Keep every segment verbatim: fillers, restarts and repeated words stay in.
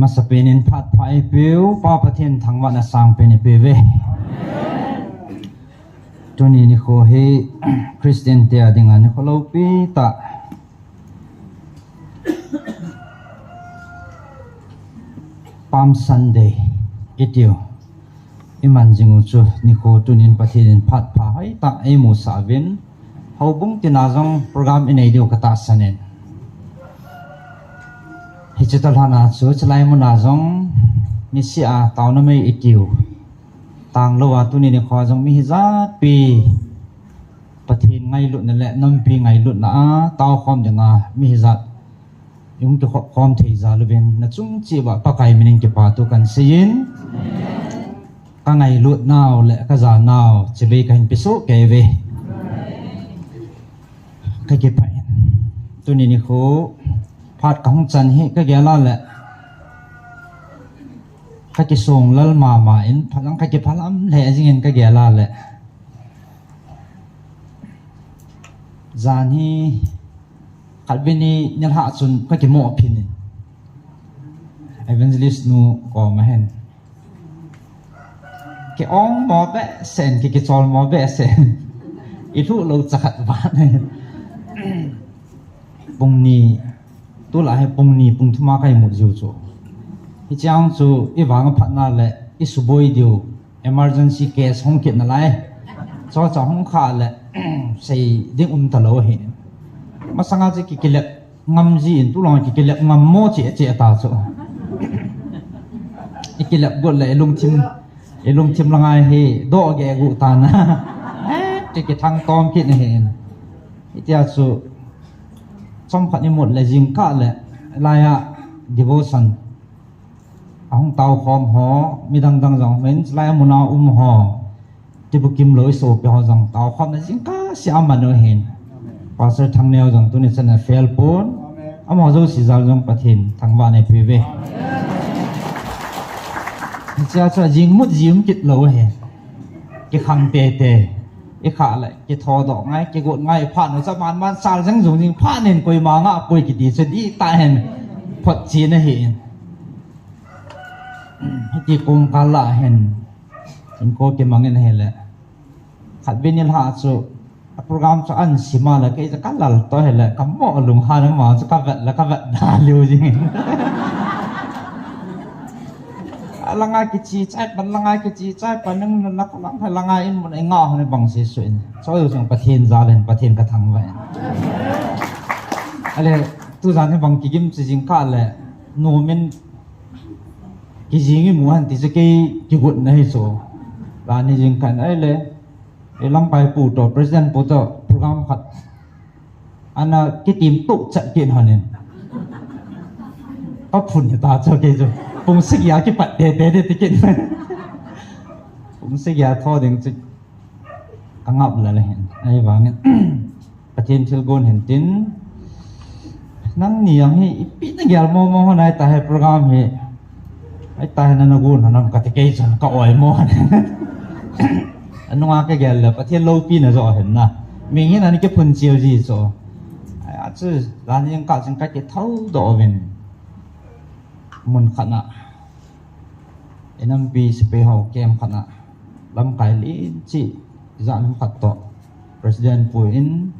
Masapen in phat pha eipeu Pa Pathen thangvahna sangpen eipeuve. Tuni nikho hi Christian te a dinga nikho loupi tah, Palm Sunday itiu iman jing u chu nikho tunin Pathen in phat pha hoitah eimusah uvin, houbung tina jong program inei diu katahsan in. Hiche talhana chu chulai muna jong misi a taona mei itiu, tanglouva tuni nikho jong mi hijatpi Pathen ngailutna le nampi ngailutna a taokhom dinga mi hijat ihung kikhopkhom thei jal uvin, nachung cheh uva Pakai minin kipathu kahin seiyin, kangailut nau le kajanau chibai kahin pesoh kei uve. Kakipah in, tuni nikho phat kahung chan hi kagel a le kakisonglal mama in, phat jong kakiphalam lheh jingin kagel a le. Jan hi khatvei ni nilhah chun kakimoh phin in, evangelist nu koma hin, ki-ong mo behseh in, ki, kichol mo behseh in, ilhuh lou chakhat vang in. Pung ni, tulai hi pung ni pung thum a ka imut jiu chu. Hicheng chu ivang aphatna le isuboi diu emergency case hung kit nalai. Chuche hung khah le sei ding um talou ahi. Masanga chu ki, kilep ngam jin, tulai ki, kilep ngam mo cheh cheh ta chu. Ikilep got le ilungthim, ilungthim la ngai hi doh geh gu tan. Ki, kithang tom kit ahi. Hitia chu chomkhat imut le jingkah le laiya devotion ahung taokhom ho, midang dang jong hin, chulai muna um ho, tibukim lou isopi ho jong taokhomna jingkah seh a man u hin. Pastor Thangneo jong tuni chan a fel pon. Amaho jouse jal jong Pathen thangvahna eipeuve. Hichea chu jingmut jing kit lou ahi. Kikhang tete. Ikhah le kithodoh ngai, kigot ngai, phat nu cha man man sal jeng jung jing, phat nin koima ngah poi kiti chu dih tah hen photchen ahi in. Hiti kum kal a hin, in ko kimang in ahile, khatvei nilhah chu a program chu ahin sim a le, kei chu kalal to ahile, kamo lunghan ama chu kavet le kavet da liu jing in. Alanga kiche chai pan, langa kiche chai pan, nang na kalang hai langa in mun ai nga hon bang se su in. Choi u jong Pathen jal in, Pathen kathangvah in. Ale, tujan hi bang kigim che jingkah le, nomin kijing imu hen ti chu kei kigotna hi chu. Lani jingkah in ahile, e lamkai pu to, president pu to, program khat ana kitim tuh chat kit hon in. Kaphun hita chu kei chu. Pung sagi a kipat tete ti kit. Pung sagi a tho ding chu kangap lele hin. Ahivangin Pathen thilgon hin tin, nangni jong hi ipi nagel momo hon ahi ta hi program hi. Ahi ta hi nana gon hon am kati, kei chun ka-oimo hon. Anunga kagel le Pathen loupina joh hin na. Ming hin ana kiphun cheu ji chu. Ahi a chu, jan jingkah chun kakithoudoh uvin, mun khat a, inampi sepai ho camp khat a, lamkai len cheh, jan khat toh, president pu in,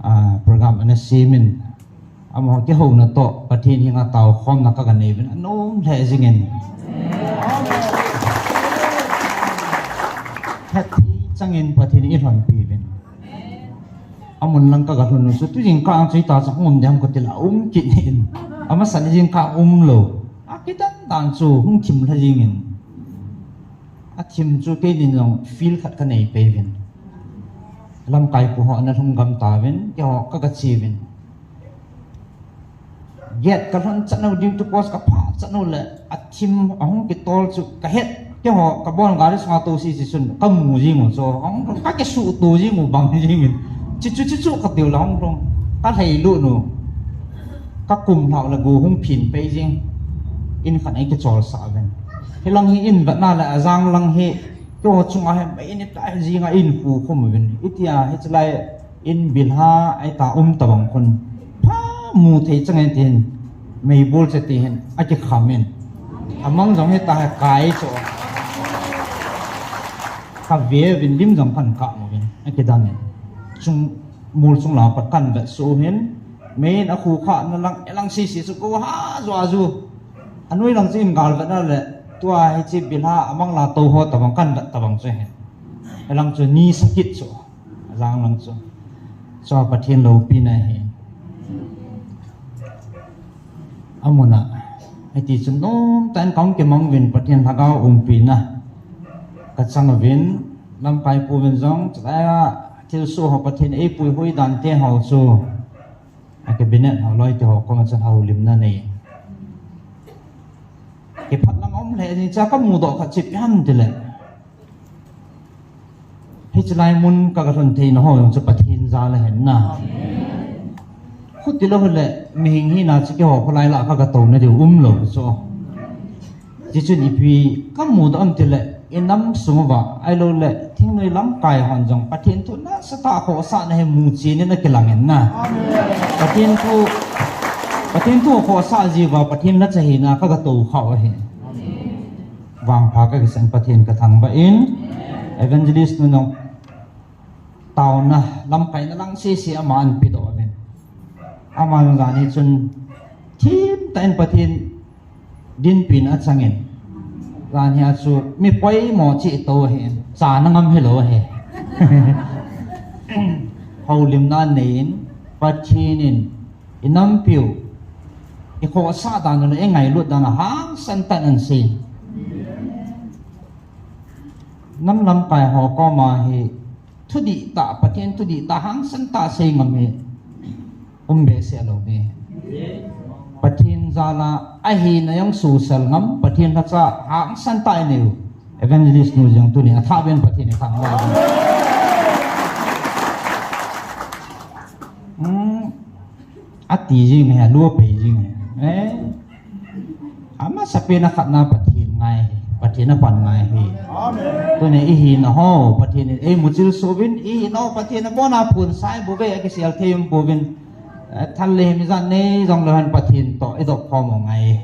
a, program ana sem in, amaho kihouna toh Pathen henga taokhomna kaga nei uvin, anom lheh jing in. Hetthei chang in Pathen in eilhonpi uvin. Amun lang kaga lhun u chu, tu jingkah chu ita chu hung um dem kati le, aum kit in. Amasan jingkah umlou, akidan dan chu hung thim lha jing in. Athim chu keinin jong feel khat kanei peh uvin. Lamkai pu ho ana lhung gam tauvin, keiho kaga che uvin. Gate kalhon chan u, duty post kaphah chan u le, athim ahung kitol chu kahet, keiho kabon gari sunga tou sese chun kamu jing u chu, ahung kakisuhto jing u bang jing in. Chuchu chuchu katiu le ahung lhung, kalhailut u, kakum lhau le go hung phin pei jing. In khat a eikicholsah uvin. Hilang hi in vetna le ajang lang hi, keiho chunga hi mei ni ta jing a eihin khukhum uvin. Itia hiche lai in bilha ahi ta um tabang khun, pha mu thei chang e tin, Meibol che ti hin, akikham in. Amang jong hita hi kai chu. Kave uvin lim jong kan kap uvin. Akidam in. Chung, mol chung la pat kan vet suh hin. Mei in akhu kha na lang, elang sisi chu ko ha ju a ju. Anoi lang chu in gal vet na le. Tua hiche bilha amang la to ho tabang kan vet tabang chu hin. Elang chu ni sakit chu. Ajang lang chu. Chua Pathen loupina ahi. Amun a. Hiti chun nomtah in kahung kimang uvin Pathen lhagao umpina. Kachang uvin, lamkai pu uvin jong, chulai a thilsoh ho Pathen eipuihui dan te ho chu. A cabinet ho loi te ho koma chun houlimna nei. Kiphat lam um lheh jing cha kamudoh khat chu ipi ham tile. Hiche lai mun ka, ka lhun theina ho jong chu Pathen jal ahin na. Khuti lou hile, mihem hina chu keiho kholai lah a ka, ka touna diu umlou chu. Hichun ipi kamudoh am tile, inam sung uva, ahilou le, thingnoi lamkai hon jong, Pathen thu nasatah a khohsahna hi muchen in akilang in na. Pathen thu, Pathen thu khohsah jiuva, Pathen lhacha hina ka, ka tou khah u ahi. Vangpha ka kisah in Pathen ka thangvah in, Evangelist nu jong taona lamkaina lang sese ama ahin pedoh uvin. Ama jong jani chun thimtah in Pathen dinpina achang in. Jani a chu mi poimo cheh tou ahi, chana ngam hilou ahi. Houlimna nei in, Pathen in inampiu, ikhohsah dan u le ingailut dan u hangsan tah in asei. Nam lamkai ho koma hi thudihtah, Pathen thudihtah hangsan tah sei ngam hi um behseh lou ding. Pathen jal a ahina jong susel ngam, Pathen lhacha hangsan tah inei u Evangelist nu jong tuni a thah ben Pathen i thangvah. Hmm. Ati jing hi, alua pei jing hi. Eh. Amasapen a khatna Pathen ngai hi, Pathen a pan ngai hi. Amen. Tuni ihina ho, Pathen in eimu chilsoh uvin, ihina ho, Pathen a kona phonsah bouve, akisel thei um pouvin. Eh, thal le him ijat nei jongleu hen Pathen toh idoh khom u ngai.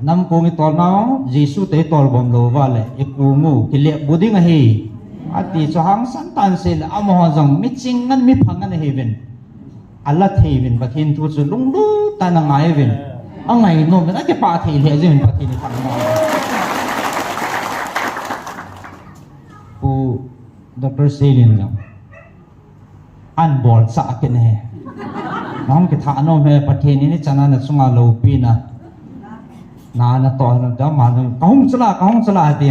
Nam kong itol nau, Jesu toh itol bom lou uva le, ikong u, kilep bu ding ahi. Ati chu hangsan tah in sei le, amaho jong mi ching ngen mi phang ngen ahiuvin. Ala thei uvin Pathen thu chu lunglut tah in angai uvin. Angai nom uvin, akipah thei lheh jeng uvin Pathen i thangvah. Pu Doctor Seilin jong. Ahin bolchah kit e. Nahung kithah nom e, Pathen in ichan a nachunga loupina. Na, natoh nom te, ama jong, kahung chula, kahung chula, ati.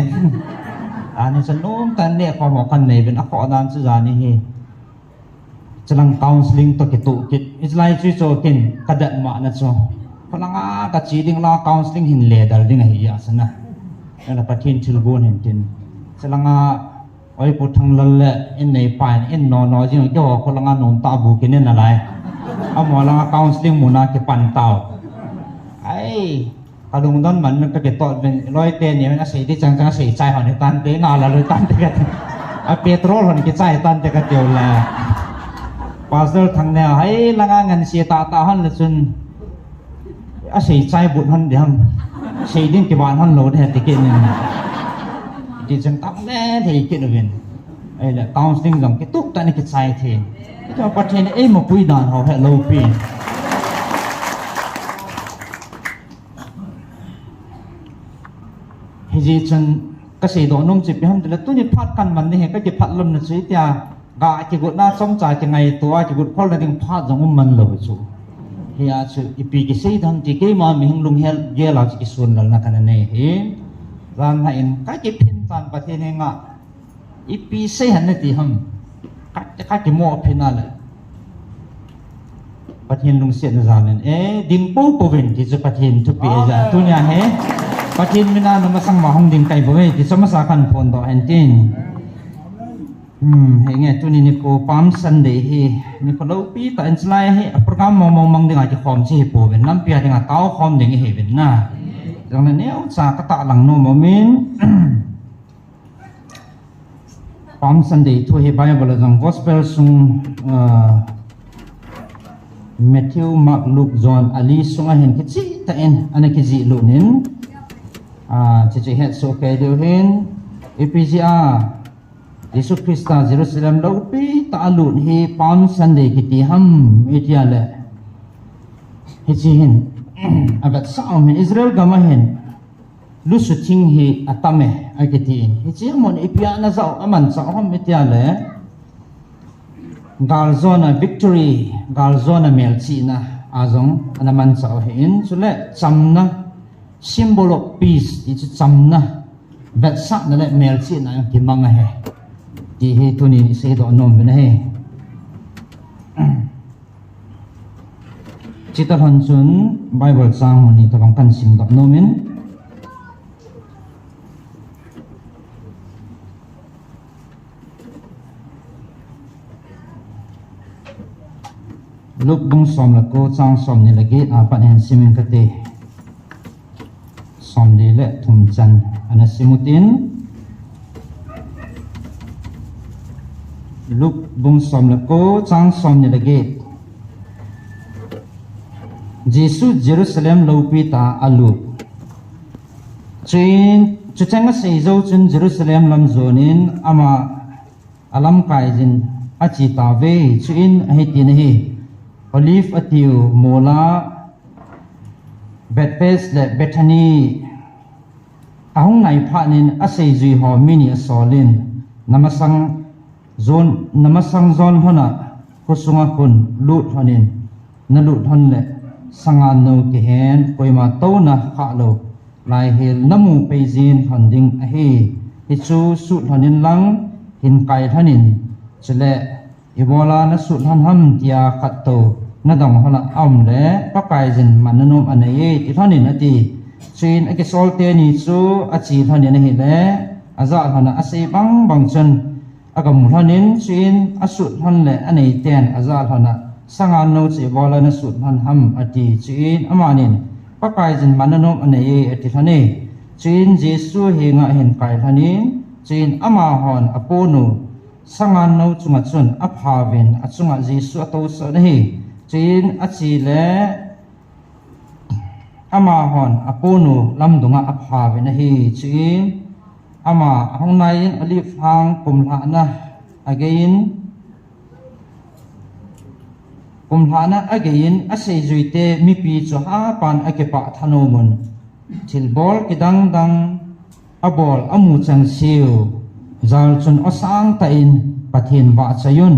Ani chu nomtah in neh khom ho kanei uvin, akhoh dan chu jani hi. Chulang counseling toh kitoh kit. Ichelai chu icho kin kadet ma na chu. Kholanga kache ding la counseling hin le dal ding ahi a sana. Ala Pathen thilgon hin tin. Chulanga oi Pu Thanglal le in neipa in in nono jing keiho kholanga nomtah bu kinin alai. Amaho langa counseling muna kipan tau. Ai. Kalungdon man, kakitoh uvin, loi teni, asei di chang chang asei chai hon hitante, nala loi tante kati. A petrol hon kichai tante kati u le. Pastor Thangneo, hai langa ngansi tah tah hon le chun. Asei chai but hon di ham. Sei ding kiban hon lou di hati kinin. Ti chang tah le thei kit uvin. Ai le counseling jong kitup tah in kichai thei. Ito Pathen in eima puidan ho helou pi. Hijeh chun kasei doh nom chu ipi ham tile tuni phat kaman ni hi kakiphat lom na chu itia ga kigot na chomcha kingaito a kigot khol na ding phat jong um man lou chu. Hia chu ipi kisei ding ham ti keima mihem lunghel gel a chu kisun lal na kana nei hi. Jan ha in kakiphin tan Pathen henga Ipi sei hen nati ham. Ka, kakimo phin a le. Pathen lungsetna jal in. Eh, ding popo uvin ti chu Pathen thupeh ahi ja. Amen. Tunia hi. Pathen mina namasang ma hung ding kahi bouve ti chu masa kahin phondoh hen tin. Hmm, henge tuni nikho Palm Sunday hi. Nikho loupi tah in chulai hi. A program mong mong mang dinga kikhom chu hi pouvin. Lampi a dinga taokhom ding ihiuvin na. Jongle neocha katahlang nom umin. Palm Sunday thu hi Bible a jong Gospel sung, ah, Matthew, Mark, Luke, John, ali sunga hin kichih tah in ana kijih lut in, ah, chuche hetsoh kei diu hin, ipi jeh a Jesu Christa Jerusalem loupi tah a alut hi Palm Sunday kiti ham iti a le, hiche hin avetsah um hin Israel gam a hin lusuthing hi atam e, akiti in. Hiche mun ipi a ana jah u, amanchah u ham iti a le, galjona victory, galjona melchihna a jong ana manchah u ahin, chule chamna, symbol of peace, ti chu chamna, vetsahna le melchihna a kimang ahi, ti hi tunin iseidoh nom uvin ahi. Chuti lhon chun Bible chang mun ni tabang kahin simdoh nom in, Luke bung som le ko chang som ni le get a pat hin simin kate. Som ni le thum chan ana sim utin. Luke bung som le ko chang som ni le get. Jesu Jerusalem loupi tah a alut. Chuin, chucheng asei jou chun Jerusalem lam jonin ama alamkai jin ache tauve. Chuin ahi tin ahi, Olive atiu mol a Bethphage le Bethany ahung nai phat in aseijui ho mi ni asol in, namasang jon, namasang jon lhon a khosunga khun lut lhon in, nalut lhon le sangan nou kihen koima touna khah lou lai hel namu pei jin lhon ding ahi. Hichu sut lhon in lang hin kai lhon in, chule ibola nasut lhon ham tia khat tou nadong lhon a um le Pakai jin man nanom anei e ti lhon in ati. Chuin akisol teni chu ache lhon in ahile, ajah lhon a asei bang bang chun agamu lhon in, chuin asut lhon le anei ten ajah lhon a, sangan nou chu ibola nasut lhon ham ati. Chuin amanin, Pakai jin man nanom anei e ati lhon e. Chuin Jesu henga ahin kai lhon in, chuin amahon aponu sangan nou chunga chun aphauvin achunga Jesu atousah un ahi. Chuin ache le amahon aponu lamdunga aphauvin ahi. Chuin ama ahung nai in Olive lhang kumlhahna agei in, kumlhahna agei in aseijuite mipi chu hapan akipah thanom un, thilbol kidang dang abol amu changseu jal chun asang tah in Pathen vahchoi un,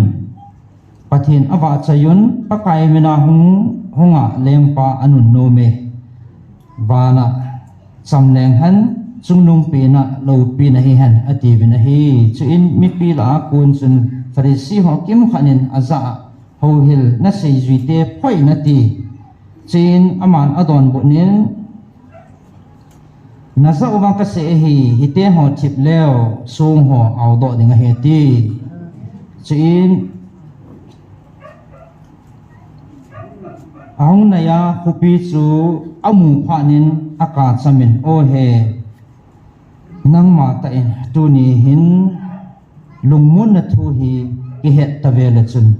Pathen avahchoi un, Pakai mina hung, hunga lengpa anunnom e. Vana chamleng hen, chungnungpena loupina hihen atiuvin ahi. Chuin mipi lah a kon chun Pharisee ho kimkhat in ajah a, houhil naseijuite phoi in ati. Chuin aman adonbut in, najah uva kasei ahi, hite ho thip leu song ho aodoh ding ahi ati. Chuin ahung nai a khopi chu amu phat in akacham in, O he, nangma tah in tuni hin lungmonna thu hi kihet tave le chun,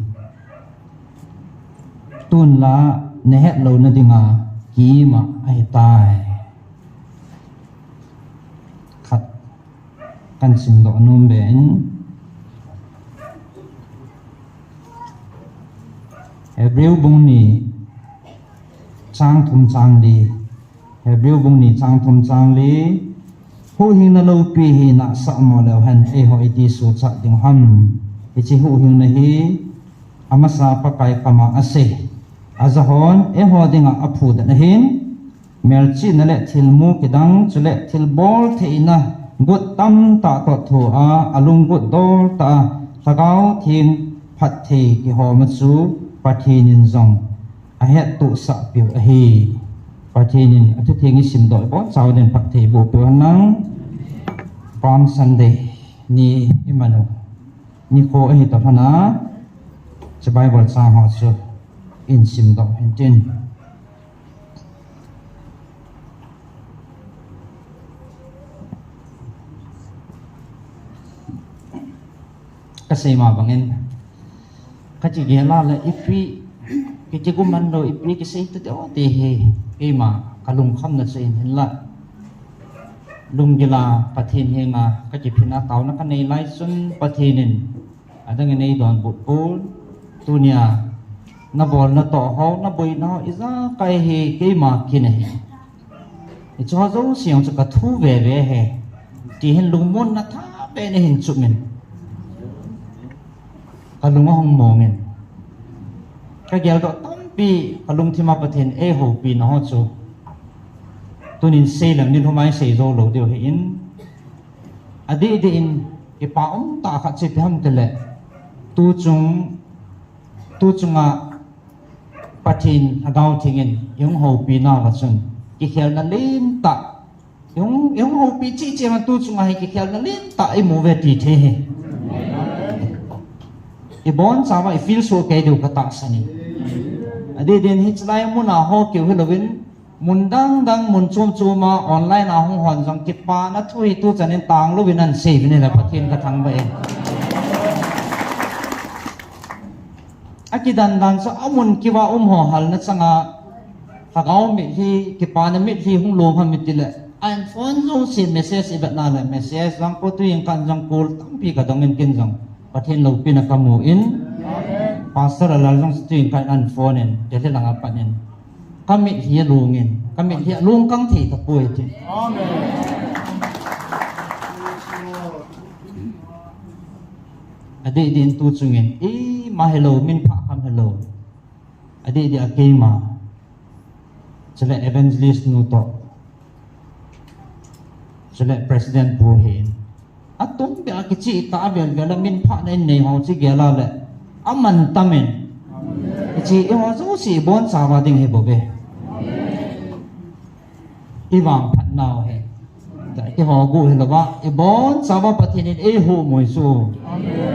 tunla nahet louna dinga kiima ahitai. Khat kahin simdoh nom be in, Hebrew bung ni chang thum chang li, Hebrew bung ni chang thum chang li, huhhingna loupi hi nasah mo leu hen eiho iti sochat ding ham. Hiche huhhingna hi amasa Pakai kama asei, ajah hon eiho dinga aphudet ahin, melchihna le thilmu kidang, chule thilbol theina got tamtah toh thoa, alunggot dol tah a, Lhagao Theng phatthei kihom a chu Pathen in jong ahettohsah peh u ahi. Pathen in athutheng isimdoh ibonchauvin phatthei boh peh u hen lang. Palm Sunday ni iman u nikho ahi toh lhon a, hiche Bible chang ho chu ihin simdoh u hintin. Kasei ma bangin, kakigel a le ipi, Kiti kuman lo ipi kisei tu te o te he. Keima kalungkhamna chu in hinla. Lunggila Pathen henga kakiphinna taona kanei lai chun Pathen in adang in eidonbut pon. Tunia nabol natoh ho, naboina ho, ijakai hi keima kin ahi. Hiche ho jouse jong chu kathu veve ahi. Ti hin lungmonna thapen eihin chup in. Kalung ahung mong in. Kageldoh tampi kalungthima Pathen eihoupina ho chu. Tunin seileng nin humai seijou lou diu ahin. Adeh deh in kipa umtah khat chu ipi ham tile. Tuchung, tuchunga Pathen Lhagao Theng in ihung houpinauva chun kikhelna lentah. Ihung, ihung houpi cheh cheh man tuchunga hi kikhelna lentah imu uve ti thei ahi. Ibonchauva ifeel soh kei diu katahsan in. Adeh deh in hichelai muna ho keu hilouvin, mun dang dang, mun chom choma online a hung hon jong kipana thu hi tuchan in tanglouvin ahin seiuvin ahile Pathen kathangvah e. Akidan dan chu amun keuva um ho halna changa lhagao mitlhi, kipana mitlhi hung lom ham itile, ahin phone jouse message ivetna le message jong, ko tuin kan jong call tampi kadong in ken jong Pathen loupina kamu in, Pastor Lalal jong tuin kan ahin phone in, Delhi langa pat in. Kamitlhi along in, kamitlhi along kang thei tapoi ti. Adeh deh in tuchungin, ima hilou, minphah kham hilou. Adeh deh a keima. Chule evangelist nu toh. Chule president pu hin. Atumpeh a kicheh tah a vel vel a minphahna in nei ho chu gel a le. Aman tam in. Hiche eiho jouse ibonchauva ding ahi bouve. Ivangphat nau ahi. Eiho guh hilouva, ibonchauva Pathen in eihuhmoi chu.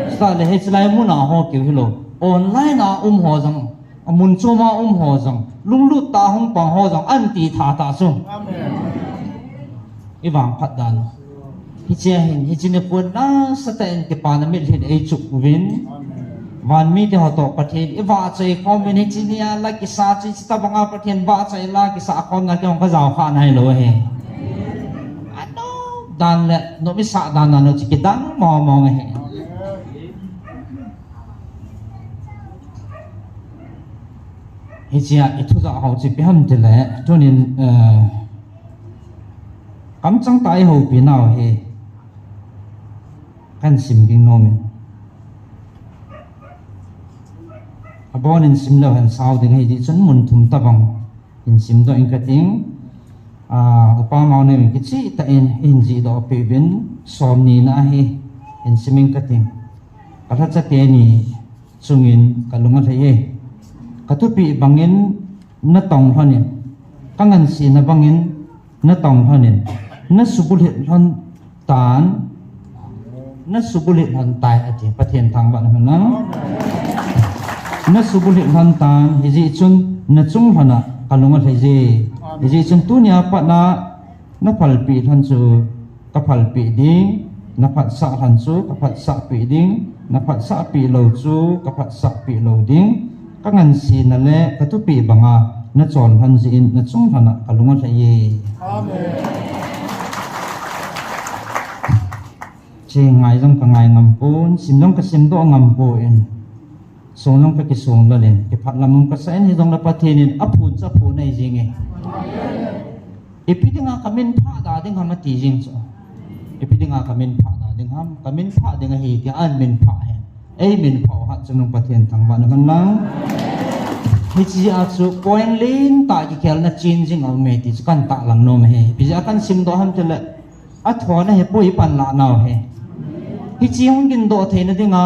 Chutah le hichelai muna ho keu hilou. Online a um ho jong, amun choma um ho jong, lunglut tah a hung pang ho jong, ahin ti tha tah chu. Ivangphat dan. Hiche hin, hiche nikho nasatah in kipana mitlhi in eichup uvin. Van mite ho toh Pathen ivahchoi khom uvin, hiche nia la kisa chu hiche tobanga Pathen vahchoi la kisa khomna kei jong kajao kha nailou ahi. Anom dan le, nom isah dan dan lou chu kidang mong mong ahi. Hichea ithujah ho chu ipi ham tile, tunin, eh, kamchang tah a ihoupinau hi kahin sim ding nom in. Abonin simleu hen sao ding ahi jeh chun mun thum tobang hin simdoh ing kating. Ah, Upa Maonem in kicheh tah in eihin jihdoh peh uvin, somni na ahi, hin sim ing kating. Kalhacha teni chungin kalung alhai e. Kathupi bangin natong lhonin, kangansena bangin natong lhonin, nasubulhit lhon tan, nasubulhit lhon tai ati, Pathen thangvahna man lang. Nasubulhit lhon tan, hijeh chun nachung lhona kalung alhai e. Hijeh chun tunia pat a naphalpeh lhon chu kaphalpeh ding, naphatsah lhon chu kaphatsahpeh ding, naphatsahpeh lou chu kaphatsahpeh lou ding, kangansena le kathupi banga nachon lhon jeh in nachung lhona kalung alhai e. Amen. Che ngai jong kangai ngam pon, sim jong kasimdoh ngam pon. Song jong kakisong lal in, kiphat lam um kasah in, hijongle Pathen in aphon chu aphon ahi jenge. Ipi dinga kaminphah da ding ham ati jeng chu. Ipi dinga kaminphah da ding ham, kaminphah ding ahi tia ahin minphah ahi. Eiminphah u hat chu nung Pathen thangvahna man lang. Hichea chu point lentah kikhelna changing aume ti chu kahin tahlang nom ahi. Ipi jeh a kahin simdoh ham tile, athona hipoi, ipanlah nau ahi. Hiche hung gindoh theina dinga,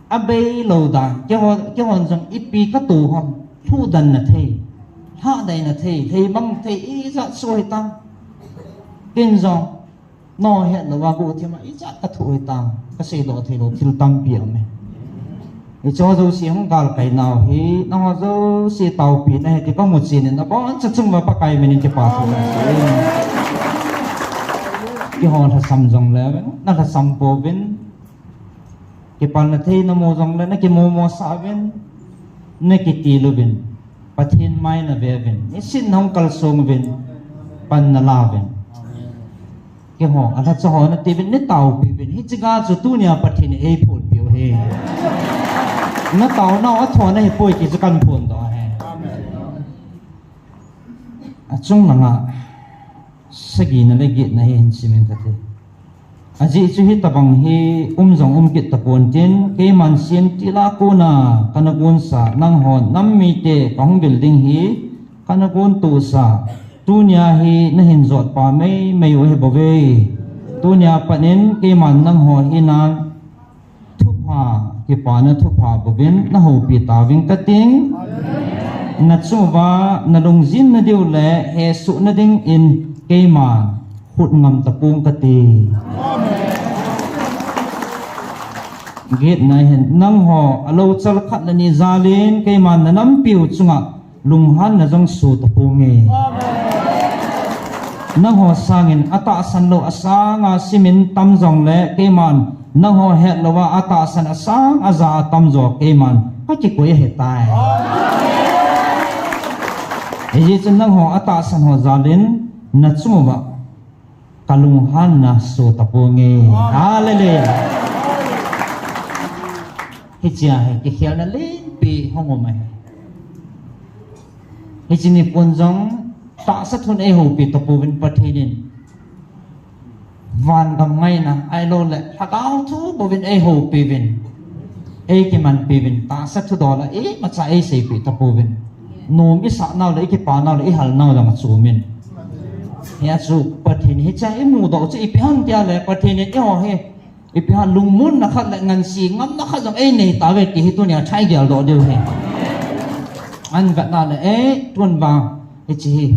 abeilou dan, keihon, keihon jong ipi kato ham, lhuhdanna thei, lhahdaina thei, lheimang thei, ijat soh hitam. Ken jong, nangho hetlouva guhthima ijat kathoh hitam, kaseidoh theilou thil tampi aume. Hicheho jouse hung galkai nau hi, nangho jouse taopina ahi ti kamuchen in, aboncha chunguva Pakai minin kipa thu kasei e. Keiho lhasam jongle, nalhasam pouvin. Kipalna thei namu jongle, nakimomo sah uvin, nakitil uvin, Pathen mai nave uvin, nisin nahung kalsong uvin, pan nala uvin. Keiho, alhacha ho nati uvin, neitaopi uvin, hiche ga chu tunia Pathen in eiphonpeh u ahi. Nataonau athona ahipoi ti chu kahin phondoh ahi. Achung langa, sagina le getna hi hin simin kate. Ajeh chu hitobang hi um jong um kit tapon tin, keiman semtil a kona kana gonsa, nanghon nam mite kahung vil ding hi kana gontohsa, tunia hi nahin jotpa meimei u ahi bouve. Tunia pat in keiman nangho hina thupha, kipana thupha bouvin nahoupi tauving kating. Nachunguva nalungjinna diu le hesohna dingin keima khut ngam tapong kati. Getna hin, nangho alou chal khat le ni jalin keiman nanampiu chunga lunghanna jong soh taponge. Nangho sangin atahsan lou asanga simin tam jongle keiman, nangho hetlouva atahsan asang aja atam jo keiman kakikoi ahitai. Hijeh chun nangho atahsan ho jalin nachunguva kalunghanna soh taponge. Hallelujah. Hichea hi kikhelna lenpi hung um ahi. Hiche nikho jong tahsa thun eihoupi tapouvin Pathen in vangam ngaina ahiloule lhagao thu bouvin eihoupi uvin, eikimanpi uvin, tahsa thudol a imacha eiseipeh tapouvin, nom isah nau le ikipa nau le ihal nau jong achomin. Hia chu Pathen hichea imudoh chu ipi ham tia le Pathen in eiho hi ipi ham lungmonna khat le ngansi ngamna khat jong einei tauve ti hi tunia thaigel doh diu ahi. Ahin vetna le, eh, tun vang hiche hi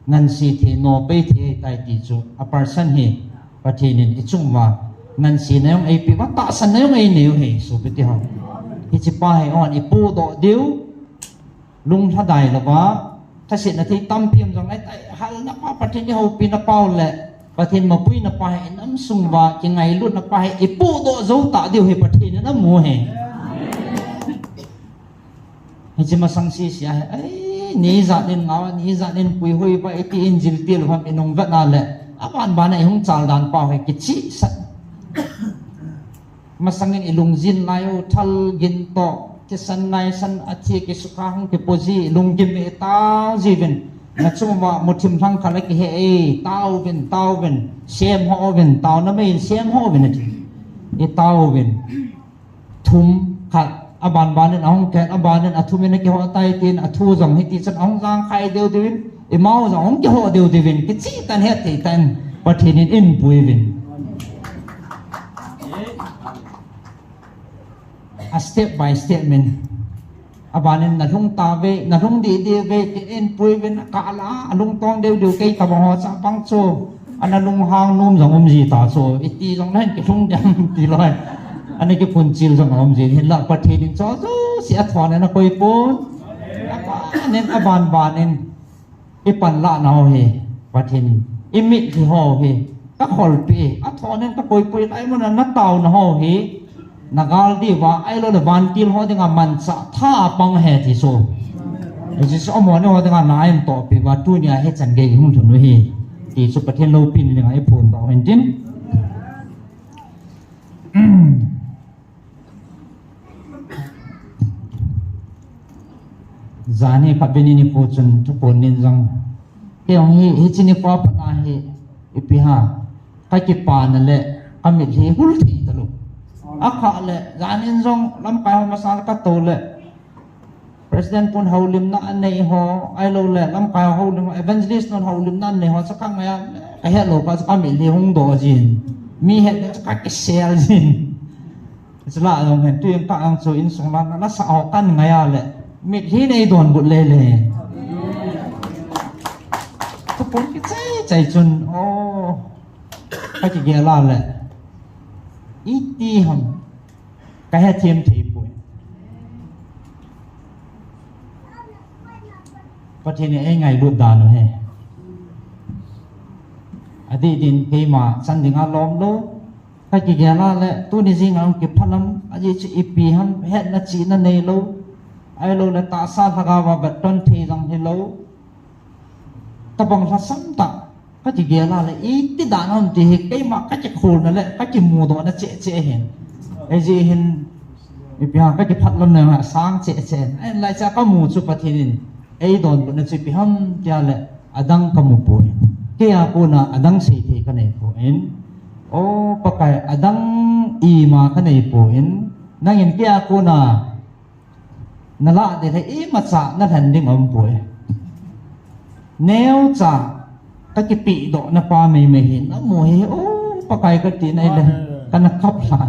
ngansi thei, nopei thei ahitai ti chu a person hi Pathen in ichunguva ngansena jong eipeh uva, tahsanna jong einei u ahi, sopite ho. Hiche pa hi eiho ipohdoh diu, lunglhadai louva, thasetna thei tampi um jongle, halna pa, Pathen ihoupina pau le Pathen mapuina pa hi inam sunguva kingailutna pa hi ipohdoh jou tah diu hi Pathen in amu ahi. Hiche masang sese a hi, ai, ni ijat in ngau, ni ijat in puihoi uva iti in jiltil uvam inung vetna le, abanban a ihung chal dan pau hi kichihsah. Masangin ilungjin lai u, thal gin toh, thisan naisan, athi kisukha hung kipoji, ilunggim itao jiuvin. Nachunguva muthim lhang khat le kihe e, taovin, taovin, semho uvin, taona meiin semho uvin ati. Itaovin. Thum khat, abanbanin ahung khen, abanin athumin akiho tai tin, athu jong hiti chun ahung jangkhai deudeuvin, imau jong ahung kiho deudeuvin, kichih tan, hetthei tan, Pathen in einpuiuvin. A step by step min. Abanin nalhung tave, nalhung didi uve, tin einpuiuvin, akah la, alungtong deudeu, kei tabang ho chapang chu. Ana lunghang nom jong umji ta chu, iti jong nahin kilhung dem tilou. Ana kiphunchil jong aumji, hinla Pathen in chu jouse athon in akoipon. Abanin, abanbanin. Ipanlah nau hi, Pathen in. Imitlhi ho hi, kakholpeh, athon in kakoipoi lai muna nataona ho hi. Nagal diuva, ahiloule vantil ho dinga manchah tha apang ahi ti chu. Hiche chu amaho dinga na ahin tohpeh uva, tunia hichan gei ihung lhun u ahi. Ti chu Pathen loupina dinga iphondoh u hintin. Jani khat vin nikho chun thuphon nin jong. Kei jong hi, hiche nikho a pat a hi, ipi ham, kakipana le, kamitlhi hul thei talou. Akhah le, janin jong, lamkai ho masang le katou le, President pun houlimna anei ho, ahiloule, lamkai houlim, evangelist nun houlimna anei ho, chu kangai a, kahet lou kah chu kamitlhi hung doh jin. Mi het le chu kakisel jin. Chule jong hin, tuin kah ang chu insung la, nasa ho kangai a le, mitlhi nei donbut lele. Thuphon kichai chai chun, o, kakigel a le, iti ham. Kahethem thei poi. Pathen in eingailut dan u ahi. Adih din keima chan dinga lom lou. Ka kigel a le, tuni jing a hung kiphat lam, ajeh chu ipi ham, hetna chihna neilou, ahilou le tahsa lhagao a vetton thei jong hilou. Tabang lhasam tah, ka kigel a le, iti dan ham ti hi, keima ka kikholna le, ka kimudohna cheh cheh ahin. Ajeh hin, ipi ham, ka kiphat lam le, sang cheh cheh ahin. Ahinla hiche a ka mu chu Pathen in, eidonbutna chu ipi ham tia le, adang ka mu poi. Kei a kona adang seithei ka nei poi. O Pakai, adang ima ka nei poi. Nangin kei a kona na lah ding le imacha na lhen ding um poi. Neocha ka kipehdohna pa meimei hi na mu hi, o Pakai ka ti nai le, ka na kap lha.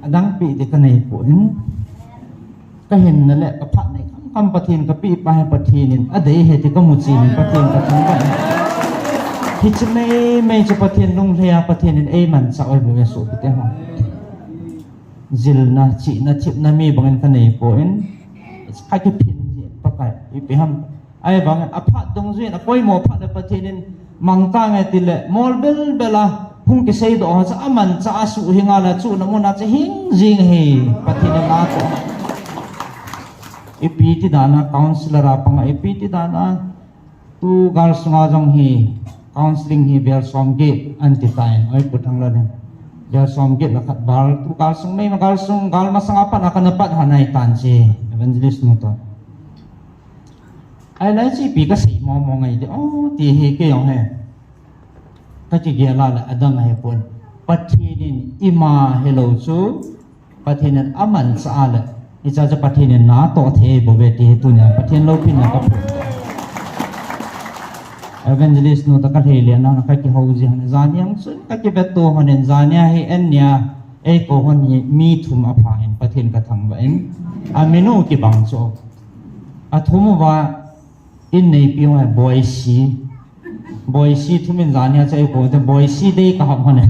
Adang peh ding ka nei poi. Ka hinna le ka phatna kham kham Pathen ka peh pa hi Pathen in adei ahi ti ka mu chin in Pathen ka thangvah e. Hiche meimei chu Pathen lunglhai a Pathen in eimanchah u ahi bou e sopite ho. Jilna, chihna, thepna mi bangin ka nei poi. Ka kiphin jin Pakai, ipi ham. Ahivangin aphat dungjui in apoimo phat le Pathen in mang tange ti le, mol bel bel a hung kiseidoh ho chu amanchah a suhhing a le chuna mun a chu hing jing ahi, Pathen in na toh. Ipi ti dan a councillor a pang a, ipi ti dan a tu gal sunga jong hi counselling hi vel som get an ti tai, oi Pu Thanglal in. Vel som get le khat val, tu gal sung meima gal sung, gal masang a pat a ka na pat ha nai tan che, evangelist nu toh. Ahile hiche ipi ka sei mo mo ngai ti, o, ti hi kei jong hi. Ka kigel a le adang ahi pon. Pathen in ima hilou chu, Pathen in amanchah a le, hiche chu Pathen in na toh thei bou ve ti hi tunia Pathen loupina ka phon. Evangelist nu toh ka lhei le na ka kihou ji hon, jani a chun ka kivetto hon in, jani a hi an nia, eikou hon hi mi thum apha in Pathen ka thangvah in, amin u kibang chu. Athum uva in neipi ho hi Boisi. Boisi thum in jani a chu eikou te Boisi dei ka ham hon e.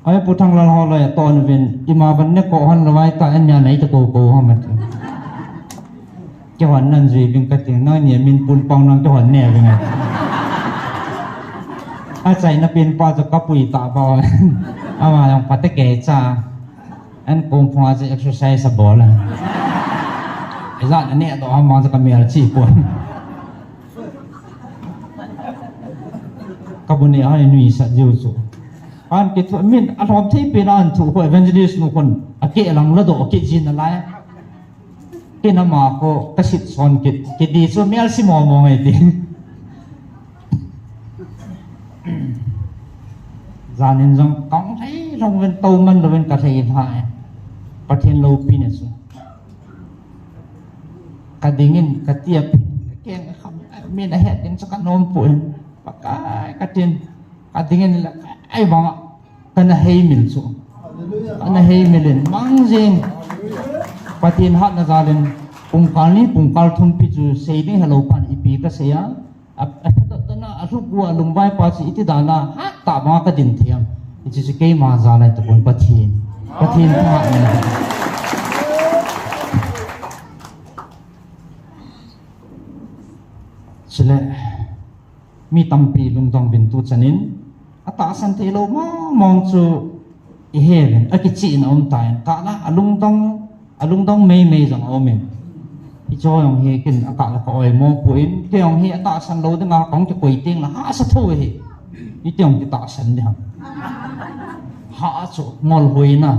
Ai Pu Thanglal ho loi a ton uvin, ima ban ne ko hon lou ai ta, an nia nei ta ko ko ham ati. Kihon nan jui ving ka ti, nang nia min pun pang nang kihon ne ving ai. Achaina pen pa chu ka pui ta ba. Ama jong pha te kei cha. An kong phung a chu exercise abol a. Ijat a neh doh ham vang chu ka mel chih pon. Ka bu neh a nuisat jiu chu. An kithu min alhom thei pen a an thu khu evangelist nu khun akeh lang ladoh kit jin nalai. Kei nama khu ka sit son kit, kiti chu mel si mo mo ngai ti. Jan in jong kong lhei lhung uvin tou man louvin ka lhei lha e. Pathen loupina chu. Ka ding in ka ti a phen, ka keng ka kham, min ahet ding chu ka nom poi. Pakai ka tin, ka ding in la, ahivang a, ka na heimil chu. Ka na heimil in, mang jing. Pathen hatna jal in, pungkal ni, pungkal thum pi chu sei ding helou pan ipi ka sei a. A, apha doh tana, alhuk gu a lungvai pa chu iti dan a, hat tah banga ka din thei am. Hiche chu keima jal ahi tapon Pathen. Pathen thahat ahi. Chule, mi tampi lungdong uvin tu chan in, atahsan thei lou mong mong chu i he uvin, akichihna um tan, kah la, alungdong, alungdong mei mei jong a um in. Hiche jong hi ken akah la ka oimo poi, kei jong hi atahsan lou ding a kong kikoi teng la, hahsa tho hi. Iti jong kitahsan ding ham. Ha chu, ngol hoina.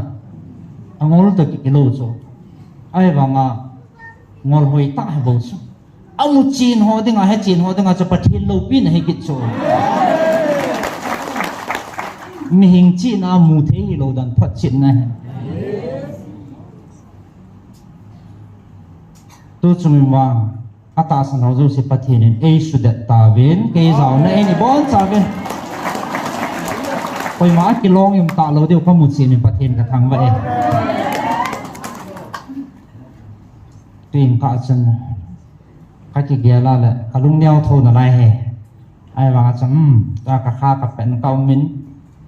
Angol toh kikilou chu. Ahivang a, ngol hoi tah hi bou chu. Amu chen ho dinga, he chen ho dinga chu Pathen loupina hi kit chu. Mihing chihna mu thei hilou dan photchetna hi. Tu chungin vang, atahsan ho jouse Pathen in eisudet tauvin, kei jaona in ibon chauvin. Koima kilong im talou diu kamu chen in Pathen ka thangvah e. Tuin kah chun. Ka kigel a le, ka lungneo tho nalai hi. Ahivang a chun, hmm, ta ka kha ka pen ka um in,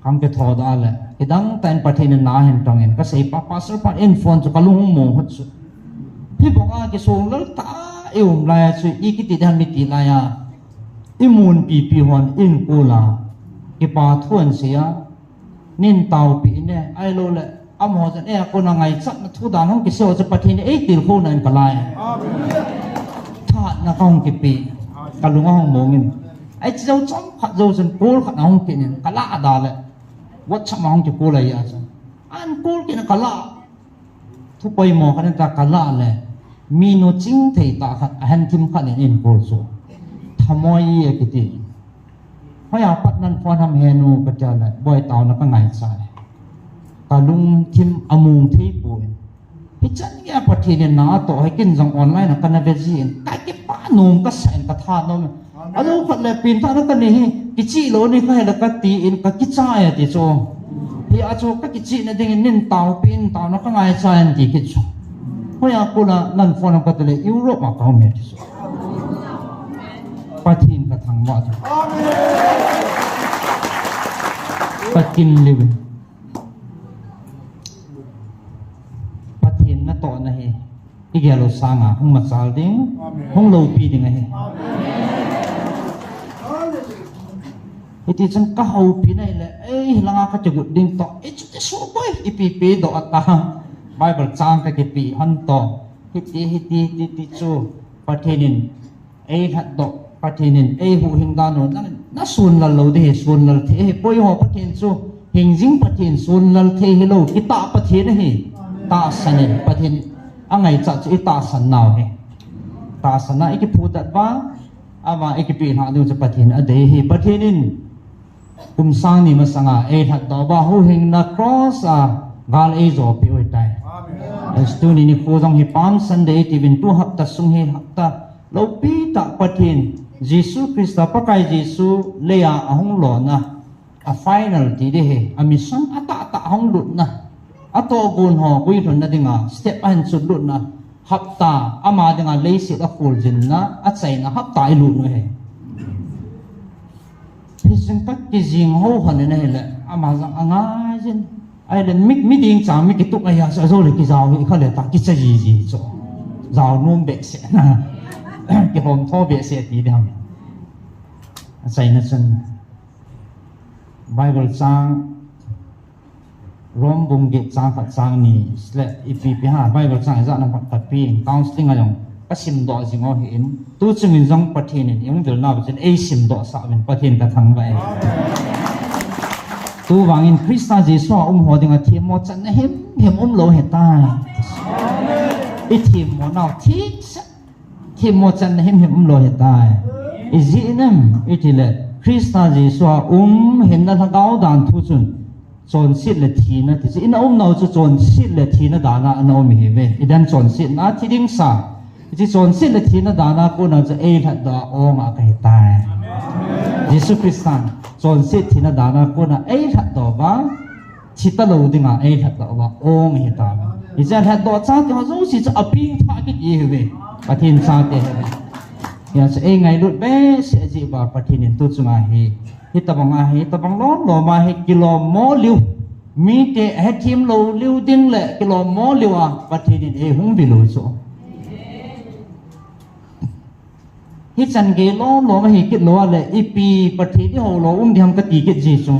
kam kitho da le, kidang tah in Pathen in na hin tong in, ka sei pa, pastor pa in phone chu ka lung mo hut chu. Hibang a kisong lal ta, I um lai a chu i kiti dan mi ti lai a, i mun pipi hon in kula kipa thu an sia, nin taupi ne ai lo le amaho jan e a kona ngaichatna thu dan hong kisei ho chu Pathen in ei tilkhouna in ka lai. Tha na ka hong kipe, ka lunga hong mongin. Ai chi zo chom khat zo chun kol khat na hong kinin ka la da le. Wat chama hong kikol ai a chun. An kol kin ka la. Thu poimo khat in ta ka la le, mi nu ching thei ta khat, a hen thim khat in in kol chu. Thamoi a kiti. Hoi a pat nan phone ham he nu ka tia le, boi tau na ka ngai cha le. Ka lung thim a mung thei pu in. Hi chan nge Pathen in na to, hei kin jong online a ka na ve ji in. Ka kipa nom ka sa in ka tha nom. Alo khat le pin tha na ka ni hi, kichi lo ni ka he la ka ti in ka kicha e ti chu. Hi a chu ka kichi na ding in nin tau pin tau na ka ngai cha in ti kit chu. Hoi a kula nan phone ka te le Europe a ka um e ti chu. Pathen ka thangvah chu. Ka kin liu. Pathen na to na hi. I gel u sanga, hung machal ding, hung lopi ding ahi. Hiti chun ka hopi na ile, ei, langa ka kigut ding to, i chu ti su boi, i pipi do ata. Bible chang ka kipi han to. Hiti, hiti, hiti, ti chu, Pathen in, ei lhat do, Pathen in, ei huhhing dan u, na, na sun lal lo di hi, sun lal thei hi, poi ho Pathen chu, hing jing Pathen, sun lal thei hi lo, kita Pathen ahi, tahsan in, Pathen, a ngaichat chu i tahsan nau hi. Tahsan a i kiphutat vang, ama i kipi hna ding chu Pathen a dei hi. Pathen in kum sang ni masanga ei lhat doh ba huhhingna cross a gal ei zopi ui tai. Tuni nikho jong hi Palm Sunday tivin tu hapta sung hi hapta lopi ta Pathen Jesu Christa Pakai Jesu leia ahung lona. A final ti ding hi, a mission a tahtah hong lutna, a tohgon ho guilhunna dinga step a hin chun lutna, hapta ama dinga leiset a kholjinna, a chaina hapta i lut u hi. Hichun ka kijing ho hon in ahile, ama jong a ngai jin. Ahile mi, mi ding chang mi kitup ahi a, a jo le kijao hi kha le ta kicha jiji chu. Jao nom behseh na. Kihom tho behseh ti ding ham. A chaina chun. Bible chang, Rom bung get chang khat chang ni, sle ipi pi ha, Bible chang ijat na khat pi in, counseling a jong, ka sim doh jing u hi in, tu chung in jong Pathen in, i hung vil nau chun ei sim doh sah uvin Pathen ka thangvah e. Tu vangin Christa Jesu a um ho dinga themmo channa himhim um lo he tai. I themmo nau thik sah. Themmo channa himhim um lo he tai. Ijeh inem itile Christa Jesu a um hinna lhagao dan thu chun chonset le thina ti chu. I na um nau chu chonset le thina dan a na um ihi ve. I dan chonsetna thi ding sa. Hiche chonset le thina dan a kona chu ei lhatdoh a ong a ka hi tai. Jesu Christan chonset thina dan a kona ei lhatdoh vang. Thi ta lo dinga ei lhatdoh uva ong hi ta. Hiche lhatdoh chate ho jouse chu a pengthah kiti hi ve. Pathen chate hi ve. Hijeh chun ei ngailut behseh jeh uva Pathen in tu chunga hi, hitabang a hi, hitabang lom lom a hi kilom mo liu. Mite hethem lou liu ding le kilom mo liu a Pathen in ei hung vil u chu. Hichan gei lom lom ahi kit lou a le, ipi Pathen i ho lou um ding ham ka ti kit ji chu.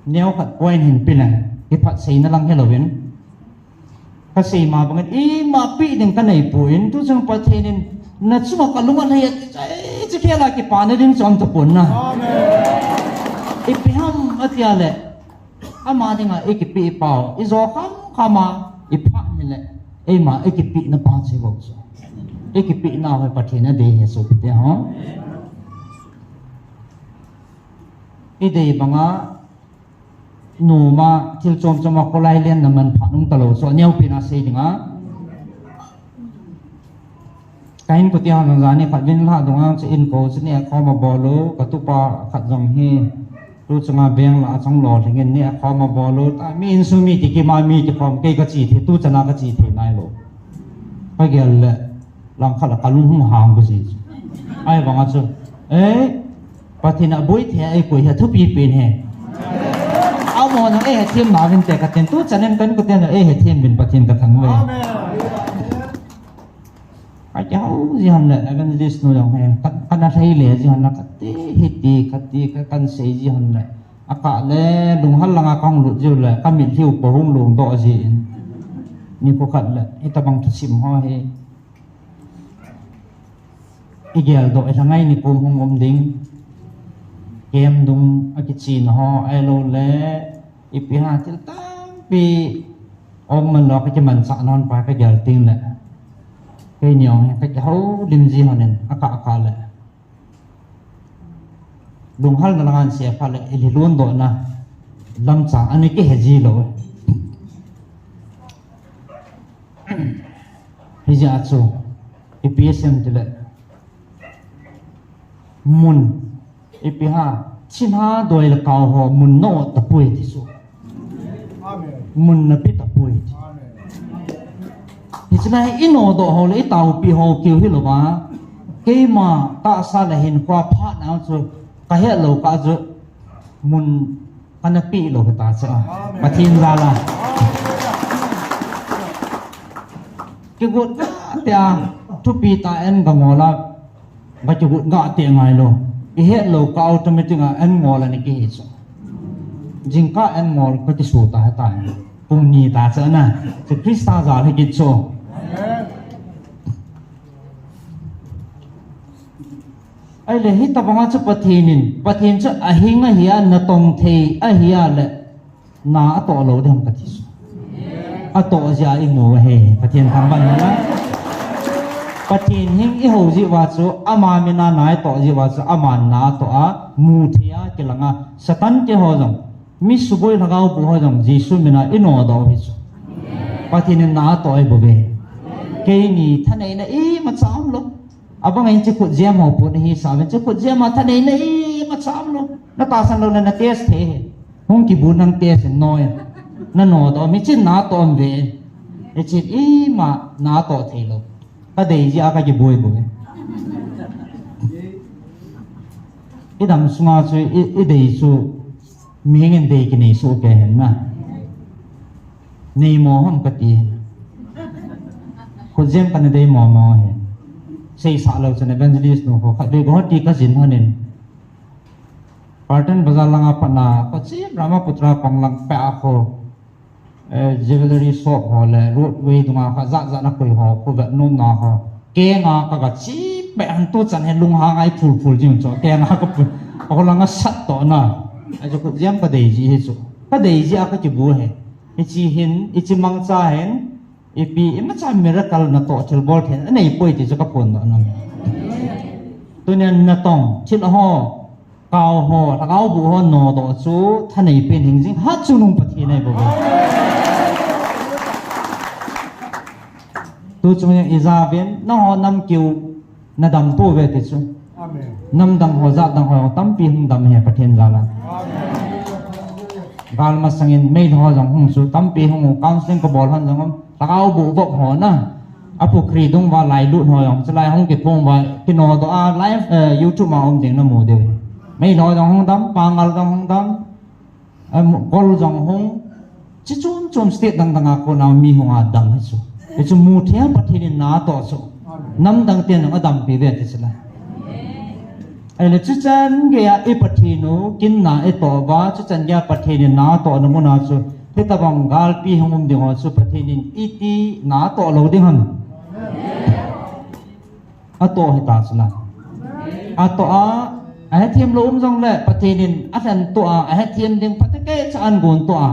Neo khat point hin pi leng, i phat seina lang hi louvin. Ka sei ma bangin, ima pi ding ka nei poi, tu chung Pathen in, na chunga ka lung a lhai a, ai, chu khela kipana ding chu um ta pon na. Amen. Ipi ham a tia le, Ama dinga i kipe pau, i jo kham kham a, i phat ni le, eima i kipehna pa chu bou chu. I kipehna ho Pathen a dei hi chu kiti ho. I dei banga, numa, thil chom chom a kholai lenna manpha um ta lou chu, a neopen a sei dinga. Ka inkote ho jong jani khat vin lha dunga chu inko chu neh khom a bol u, ka tupa khat jong hi, tu chunga bank lah a chang lolhing in neh khom a bol u, ta mi insung mi kikim a mi kikhom, kei ka che thei, tu chan a ka che thei nai lou. Ka gel le, langkhat a ka lung hung hang bou ji chu. Ahivang a chu, eh, Pathen a boi thei a eikoi hi a thupi pen hi. Amaho jong eihethem nauvin te ka tin, tu chan in ka inkote jong eihethem uvin Pathen ka thangvah e. Amen. Ka kihou ji hon le, evangelist nu jong he, ka, kana lhai le ji hon le, kati, hiti, kati, ka, kan sei ji hon le. Akah le, lunghal langa kahung lut jiu le, ka mitlhiu po hung lungdoh jin. Nikho khat le, hitabang thusim ho hi. I geldoh, i lhangai nikum hung um ding. Kem dung, akichina ho, ahilou le, ipi ham thil tampi, om man lo ka kimanchah non pa ka gel ting le. Keini jong he, ka kihoulim ji hon in, akah akah le. Lunghalna langa sei phat le, i lhilundohna lamchang ana kihe ji lou. Hijeh a chu, ipi asei em tile. Mun, ipi ham, chin ha doi le kau ho, mun na ot tapoi ti chu. Amen. Mun na pe tapoi ti. Amen. Hiche lai i nodoh ho le i taopi ho keu hilou va. Keima tahsa le hinkho phatna chu ka hetlou kah chu mun kana pe lou hita chu. Amen. Pathen jal a. Kigot ngah tah a, thupi tah a an ka ngol a. Ba kigot ngah tah ngai lou. I hetlou kah automatic a an ngol ana kihi chu. Jingkah an ngol ka kisu ta hita. Pung ni ta chu na. Chu Christa jal hi kit chu. Ahile hitabang a chu Pathen in, Pathen chu ahing ahi a, natong thei ahi a le. Na atoh lou ding ham kati chu. Atoh jeh a i mu ahi, Pathen thangvah in na. Pathen hing i hou jeh uva chu, ama min a na itoh jeh uva chu, aman na atoh a, mu thei a, kilang a, Satan te ho jong, mi suboi lhagao boh ho jong, Jesu min a i nodoh u hi chu. Pathen in na atoh ahi bouve. Keini thaneina imacha um lou. Abang in hiche khutjem ho pon ahi sa uvin, hiche khutjem a thaneina imacha um lou. Na tahsan lou le na test thei hi. Hung kibun nang test in noi. Na nodoh, mi chin na toh um ve. Hiche ima na toh thei lou. Ka dei jeh a ka kiboi boi. I dam sunga chu i, i dei chu mihing in dei kinei soh kei hen na. Nei mo ham kati. Khutjem kana dei mo mo hi. Seisah lou chun evangelist nu ho khat vei Guwahati ka jin hon in. Patan Bazar langa pat na, kho chim Brahmaputra pang lang peh a kho, eh, jewellery shop ho le roadway dunga kha jat jat na koi ho, kho vet nom na ho. Kenga ka ga chi peh hon tu chan hi lunghang a i phul phul jing chu. Kenga ka pu, ka langa sat toh na. Achu khutjem ka dei ji hi chu. Ka dei jeh a ka kibu hi. Hiche hin, hiche mangcha hin, ipi, imacha miracle natoh thilbol thei anei poi ti chu ka phondoh nom. Tunia natong thil ho, kau ho, lhagao boh ho nodoh chu thanei pen hing jing hat chu nung Pathen ahi bouve. Tu chung jong ija ven, nangho nam keu, na dam pouve ti chu. Amen. Nam dang ho, jat dang ho, tampi hung dam hi Pathen jal a. Amen. Gal masang in Meitei ho jong hung chu, tampi hung u, counseling ka bol hon jong um, lhagao boh vop ho na. A pukhri dung uva lailut ho jong, chulai hung kiphong uva, kinodoh a, live, eh, YouTube ma um ding na mu diu. Meitei ho jong hung dam, Pangal jong hung dam. Em, kol jong hung, chi chom chom state dang dang a kona mi hung a dam hi chu. Hichu mu thei a Pathen in na atoh chu. Nam dang ten jong adampi ve ti chu la. Ahile chuchan gei a i Pathen u kin na itoh uva, chuchan gei a Pathen in na atoh na mun a chu. Hitabang galpi hung um ding ho chu Pathen in iti na atoh lou ding ham. Atoh hita chu la. Atoh a, ahethem lou um jong le, Pathen in alhen toh a, ahethem ding phatecha an gon toh a.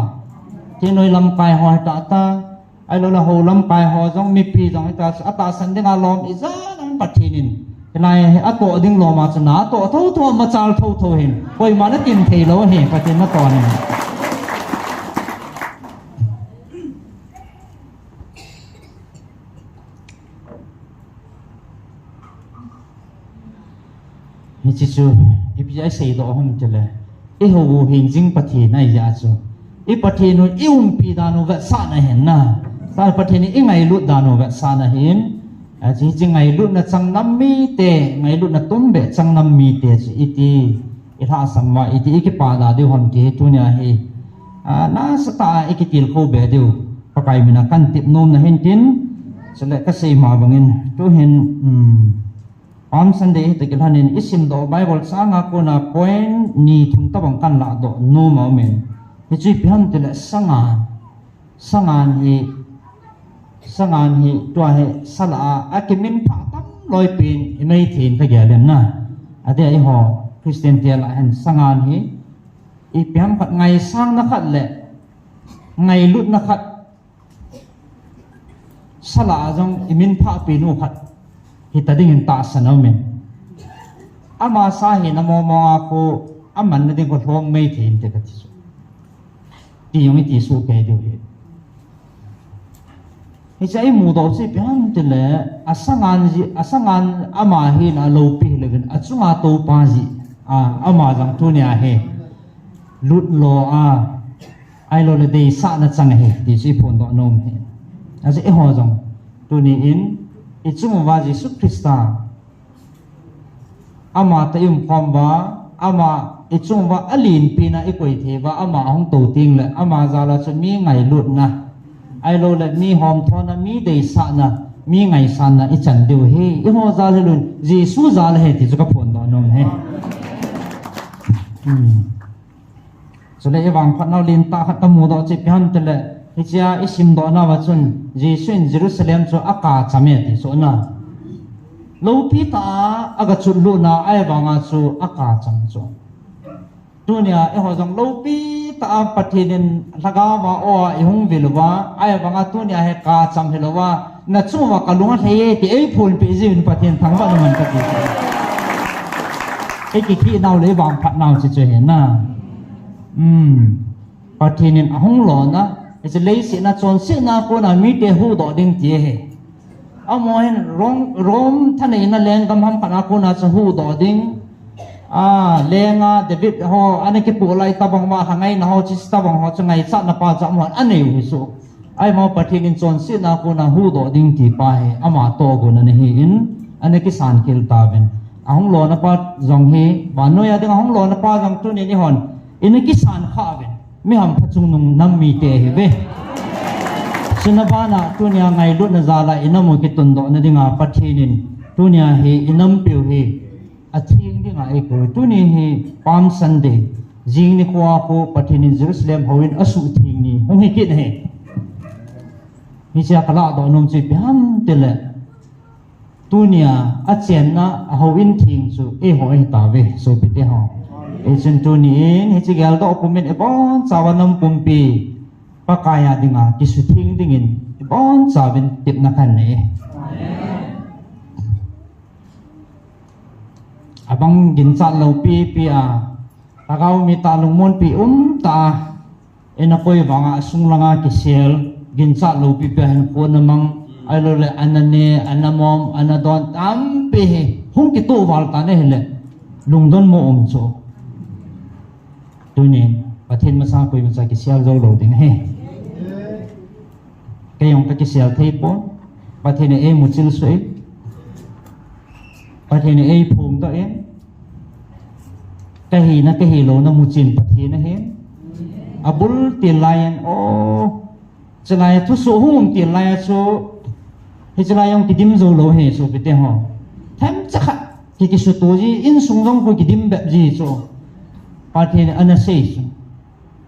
Thingnoi lamkai ho hita ta, ahilou le hou lamkai ho jong mipi jong hita chu, atahsan ding a lom ijat um Pathen in. Hilai hi atoh ding lom a chu na atoh tho tho, machal tho tho hin. Koima na tin thei lou hi, Pathen na toh hin. Hiche chu, ipi a i seidoh ham tile. I hou u hin jing Pathen ahi jeh a chu. I Pathen u i umpi dan u vetsahna hin na. Tua Pathen i ngailut dan u vetsahna hin. Ahi chu hiche ngailutna chang nam mite, ngailutna tumbeh chang nam mite chu iti. I lhahsam uva, iti i kipa da diu ham ti hi tunia hi. A, nasatah a i kitilkhou be diu. Pakai min a kan tep nom na hin tin. Chule kasei ma bangin, tuhin, um, Palm Sunday hi takilhanin, isimdoh Bible changa kona point ni thum tabang kanladoh nom a umin. Hichu ipi ham tile sangan, sangan hi, sangan hi, tua hi, sala a, akiminphah tam loipin, imaithei in kagel in na. Adeh a eiho, Christian te lah a hin, sangan hi, ipi ham khat ngaisangna khat le, ngailutna khat, sala a jong iminphahpi nu khat hita dingin tahsan aumin. Ama sa hina mong mong a khu amanna ding khu lhom maithei inte kati chu. Ti jong iti soh kei diu hi. Hiche a imudoh chu ipi ham tile, asangan ji, asangan ama hina loupi hilouvin, achunga toupa ji, a, ama jong tunia hi lutlo a, ahilouleh deisahna chang ahi, ti chu iphondoh nom ahi. Ajeh eiho jong, tuni in, ichung uva Jesu Christa, ama toh iumkhom uva, ama ichung uva alenpina ikoi thei uva, ama ahung tou tengle, ama jal a chu mi ngailutna, ahilouleh mi homthona, mi deisahna, mi ngaisanna ichan diu ahi, eiho jal hilouvin, Jesu jal ahi, ti chu kaphondoh nom ahi. Hmm. Chule ivangphatnau lentah khat kamudoh chu ipi ham tile, hichea isimdoh nauva chun, Jesu in Jerusalem chu akacham e ti chu na. Loupi tah a agachut lutna ahivanga chu akacham chu. Tunia eiho jong loupi tah a Pathen in lhagao a o a ihung vil uva, ahivanga tunia hi kacham hilouva, nachung uva kalung alhai e ti eiphonpeh jiuvin Pathen thangvah in umhen kati. Ikikhihnau le ivangphatnau chu chu ahi na. Hmm. Pathen in ahung lona, hiche leiset a chonsetna kona mite huhdoh ding ti ahi. Amaho hin Rome, Rome thaneina lenggam hamkhat a kona chu huhdoh ding. A, lenga David ho, ana kipoh lai tobang uva, lhangaina ho, hiche tobang ho chu ngaichatna pa chu amaho anei u ahi chu. Ahivang Pathen in chonsetna kona huhdoh ding ti pa hi, ama tohgon ana hin, ana kisan khel tauvin. Ahung lona pa jong hi, vannoi a ding ahung lona pa jong tunin eihon, ina kisan khah uvin. Mi hampha chungnung nam mite ahiuve. Chuna bana tunia ngailutna jal a inam u kitundohna dinga Pathen in tunia hi inampiu hi atheng dinga eikou. Tuni hi Palm Sunday. Jing nikho a khu Pathen in Jerusalem houin asuhtheng ni hung hi kit ahi. Hichea kaladoh nom chu ipi ham tile, tunia achenna a houin theng chu eiho ahi tauve, sopite ho. Hichun tunin hiche geldoh pumin ibonchauva nam pumpi Pakai a dinga kisutheng dingin ibonchauvin tepna kanei. Abang ginchat lou pipi a, lhagao mi tah lungmonpi um tah a, ina koi vanga asung langa kisel, ginchat lou pipi a hinkho ana mang, ahilouleh ana ne, ana mom, ana don tampi hi hung kitoh val tan ahile, lungdon mo um chu. Tunin Pathen masang koimacha kisel jou lou ding ahi. Kei jong kakisel thei pon. Pathen in eimuchil suh in, Pathen in eiphongdoh in, kahina kahilouna muchen Pathen ahin. Abul til laiyin, o, chulai thusoh hung um til laiya chu, hiche lai jong kidim jou lou ahi sopite ho. Themcha khat ki, kisuto ji, insung jong khu kidim bep ji chu. Pathen in ana sei chu,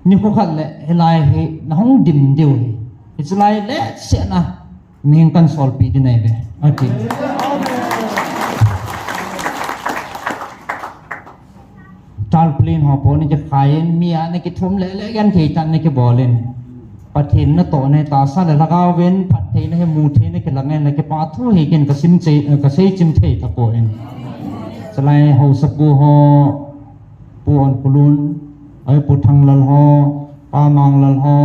nikho khat le hilai hi nahung dim diu ahi. Hiche lai letsahna mihing kahin solpeh ding ahiuve, ati. Tarpaulin ho po ana kikhai in, mi a ana kithum lele, genthei tah in ana kibol in, Pathen natohna tahsa le lhagao vin phattheina hi mutheina kilang in, ana kipah thu hi ken kasim cheh, kasei chim thei tapon. Chulai haosapu ho, Pu Onkholun, ahi Pu Thanglal ho, Pa Manglal ho,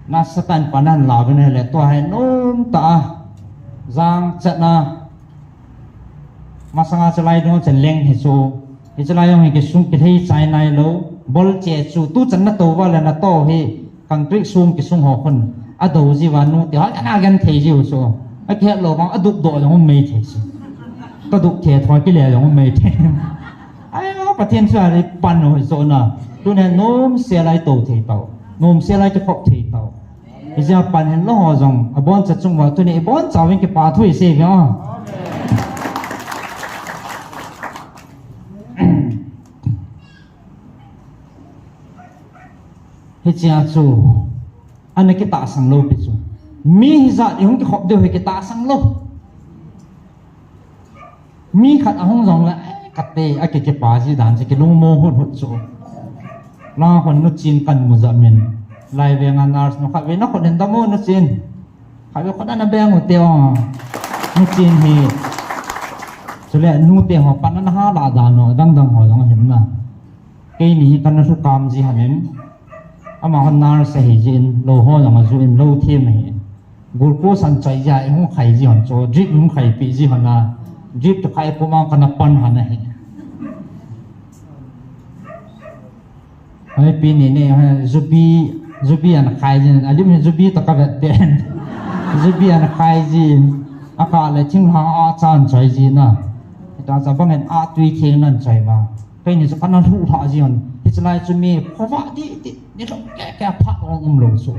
nasatah in pan ahin la uvin ahile, tua hi nomtah a, jangchat a, masanga chulai ding chan leng hi chu, hiche lai jong hi kisung kilhei chai nailou, bolche chu, tuchan natou uva le natoh hi, concrete sung kisung ho khun, adou jiuva nu te ho, ana genthei jiu chu, akihet lou vang, adupdoh jong um maithei chu. Kadupthei thua kile jong um maithei. Ai, Pathen chu ari pan ho hi chu na, tunia nomsel a itou thei tau, nomsel a ikikhop thei tau. Hijeh a pan hin lou ho jong, aboncha chung uva tuni ibonchauvin kipa thu isei uve o. Hichea chu, ana kitahsang lou pi chu. Mi hijat ihung kikhop diu hi kitahsang lou. Mi khat ahung jongle, eh, kate, akikipa ji dan chu kilungmong hut hut chu. Lang hon nu Chin kamu jat min. Lai venga nurse nu khat ve na khut hin dam u nu Chin. Khat ve khut ana beng u te o. Nu Chin hi. Chule nute ho pan ana hala dan u, dang dang ho jong ahin na. Keini hi kana lhukam ji hon in. Ama hon nurse ahi jin, lou ho jong aju in, lou them ahi. Glucose an choi jia, ihung khai ji hon chu, drip ihung khaipi ji hon a, drip chu khai pum a kana pan hon ahi. Hoi pi ni ne, hoi, jubi, jubi an khai jin, alim hi jubi to ka vet pen. Jubi an khai jin, akah le thinglhang a chan choi jin a. Hita cha bang in a tui theng nan choi va. Keini chu kana lhuh lha ji hon. Hichelai chu mi phovah ti ti. Ni lhom keh keh phat ong um lou chu.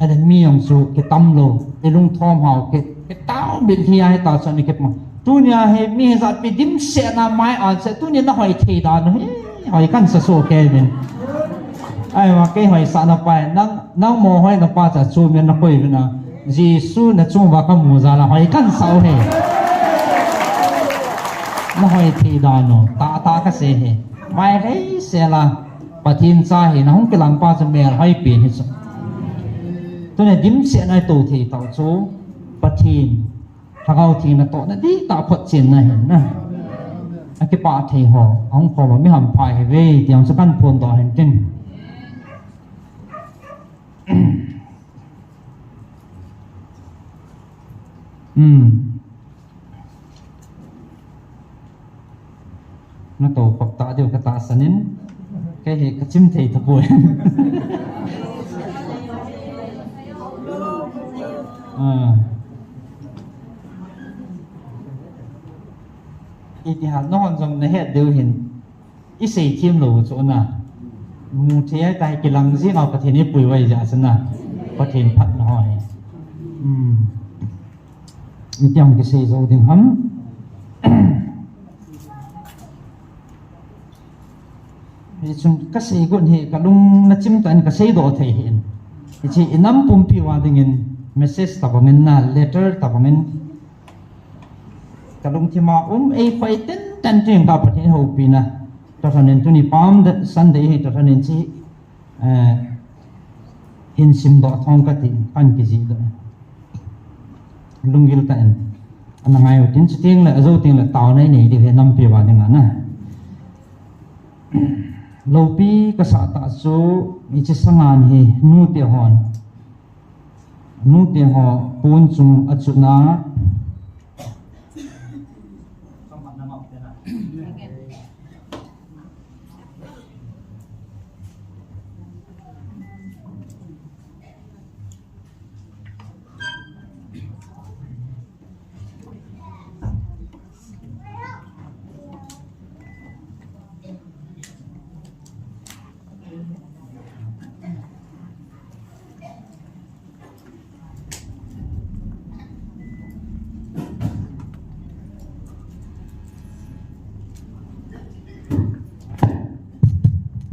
Ahile mi jong chu kitam lou, ilungthom hao, ki, kitao bit hi ahi ta chu ani kipma. Tunia hi mi hijat pi dimset na mai an se, tunia na hoi thei dan u hi, hoi kan sa so kei vin. Ahivang kei hoisah na pai, nang, nang mo hoi na pa cha chu min na koi vin a. Jesu na chung uva kamu jal a hoi kan sa u hi. Na hoi thei dan u, tah tah kasei hi. Mai rei sel a. Pathen cha hi na hung kilang pa chu mel hoi pen hi chu. Tuna dimset na i to thei tau chu Pathen Lhagao Theng natohna dihtah photchen na hin na. Akipah thei ho, ahung khom a mi hampha hi ve, ti jong chu kan phondoh hin tin. Hmm. Na to khop ta diu ka tahsan in. Kei hi ka chim thei tapoi. Ah. Iti ham, nahon jong na het diu hin. I sei them lou chu na. Mu thei ahi ta hi kilang jing a Pathen i puihoa jeh a chu na. Pathen phatna ho hi. Hmm. Iti ham kisei jou ding ham. Hichun kasei got hi kalung na chim tah in kasei doh thei hi in. Hiche i nam pumpi uva dingin message tabang in na, letter tabang in. Kalungthim a um ei khoi ten ten ting ka Pathen houpina. Tahsan in tuni Palm Sunday hi tahsan in chi, eh, hin simdoh thong kati, kan kijih doh. Lunggil tah in. Ana ngai u tin, chuteng le, ajou teng le, taona i nei diu hi nampi uva ding a na. Loupi kasah tah chu, hiche sangan hi, nute hon. Nute ho pon chung achutna.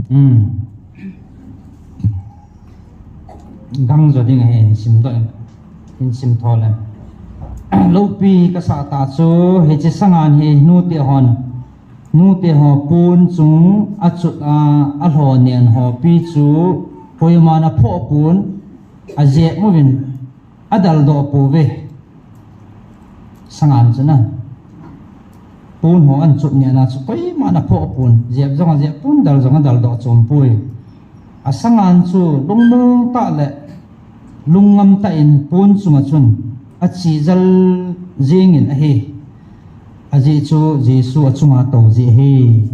Hmm. Gang jo ding ahi, hin sim doh, hin sim tho le. Loupi kasah tah chu, hiche sangan hi nute hon, nute ho pon chung achut a, alhonen hopi chu, koiman aphoh pon, ajep uvin, adaldoh pouve. Sangan chu na. Pon ho anchut nena chu koiman aphoh pon. Jep jong ajep pon, dal jong adaldoh chom poi. Asangan chu lungmong tah le lungngam tah in pon chunga chun ache jal jingin ahi. Ajeh chu Jesu achunga tou jeh ahi.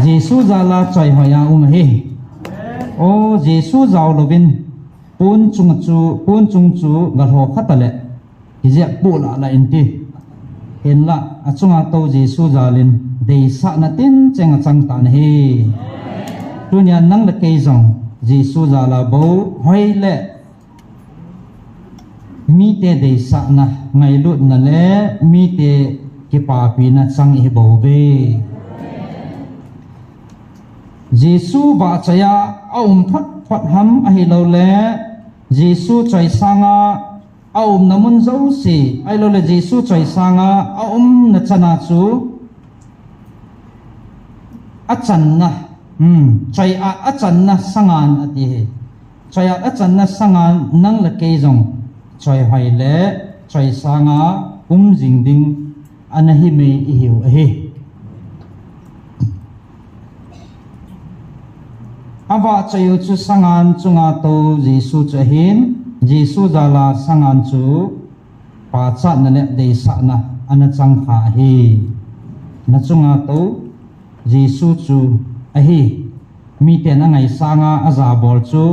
Jesu jal a choihoi a um ahi. O Jesu jao louvin Pon chung chu, pon chung chu galho khat a le, kijep pu lah lah in ti. Hinlah, achunga tou Jesu jal in, deisahna tincheng achang tan ahi. Tunia nang le kei jong, Jesu jal a bou hoi le mite deisahna, ngailutna le mite kipapina chang ihi bouve. Jesu vahchoi a aum phot phot ham ahilou le, Jesu choi sanga aumna mun jouse, ahilou le Jesu choi sanga aumna chana chu achanna, hmm, choi a, achanna sangan ati hi. Choi a, achanna sangan nang le kei jong choi hoi le choi sanga um jing ding ana hi mai ihiu ahi. Avahchoi u chu sangan chunga tou Jesu chu ahin, Jesu jal a sangan chu pachatna le deisahna ana chang kha ahi. Na chunga tou Jesu chu ahi. Miten angai sanga ajabol chu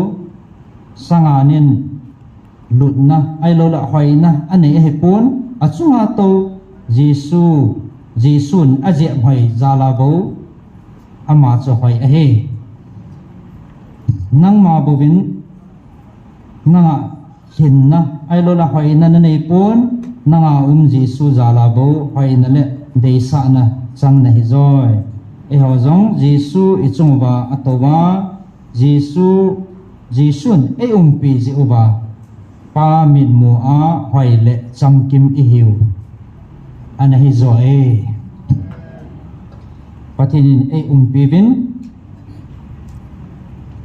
sangan in lutna, ahilou le hoina anei ahipon, achunga tou Jesu, Jesun ajep hoi jal a bou ama chu hoi ahi. Nangma bouvin nanga lhinna, ahilou le hoina nanei pon, nanga um Jesu jal a bou hoina le deisahna chang nahi joi. Eiho jong Jesu ichung uva atou va, Jesu, Jesun eiumpi jeh uva, Pa mitmu a hoi le chamkim ihiu ana hi joi. Pathen in eiumpi uvin,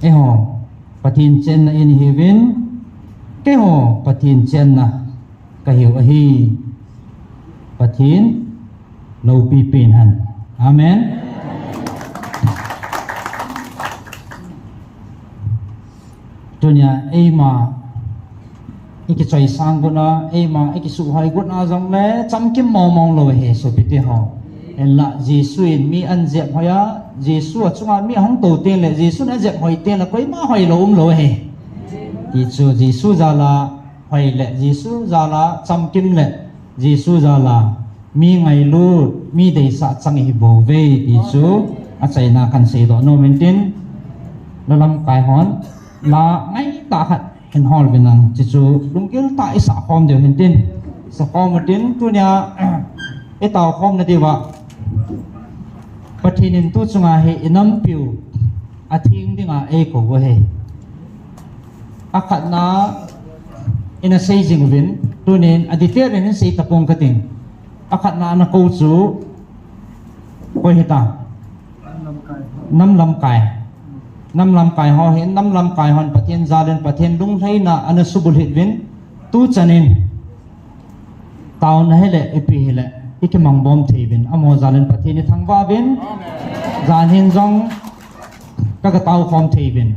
eiho Pathen chenna in ihiuvin, keiho Pathen chenna kahiu ahi. Pathen loupi pen hen. Amen. Tunia eima ikichoi sang got na, eima ikisuhhoi got na jongle chamkim mong mong lou ahi sopite ho. Hinla Jesu in mi anjep hoi a, Jesu achunga mi ahung tou teng le, Jesun ajep hoi teng le, koima hoilou umlou ahi. Ti chu Jesu jal a hoi le, Jesu jal a chamkim le, Jesu jal a mi ngailut, mi deisah chang ihi bouve ti chu achaina kahin seidoh nom in tin, la lamkai hon la ngaitah khat hin hol uvin lang, chuchu lunggil tah a isah khom diu hin tin. Sa khom utin, tunia itao khomna diuva Pathen in tu chunga hi inampiu atheng dinga eikou u ahi. Akhatna ina sei jing uvin, tunin a detail in hin sei tapong kating. Akhatna ana kou chu koi hita? Nam lamkai. Nam lamkai ho hin, nam lamkai hon Pathen jal in Pathen lunglhaina ana subulhit uvin, tu chan in taona hile, ipi hile, ikimangbom thei uvin, amaho jal in Pathen ithangvah uvin, jan hin jong ka, katao khom thei uvin.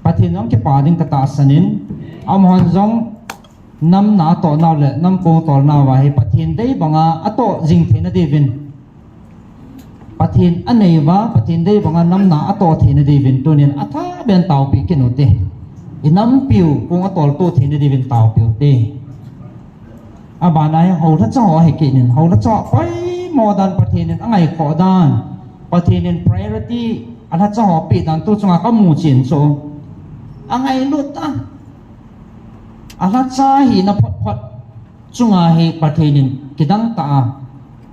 Pathen jong kipa ding katahsan in, amahon jong nam na atoh nau le nam kong tol nau va hi Pathen dei banga atoh jing theina diuvin, Pathen anei uva, Pathen dei banga nam na atoh theina diuvin, tunin athaben taopeh kit u hite. Inampiu kong atolto theina diuvin taopeh u hite. Abana hi houlhacha ho ahi kit in, houlhacha ho poimo dan Pathen in angaikhoh dan, Pathen in priority alhacha ho apeh dan tu chunga kamu chen chu. Angailut a, alhacha hina phot phot chunga hi Pathen in kidang tah a,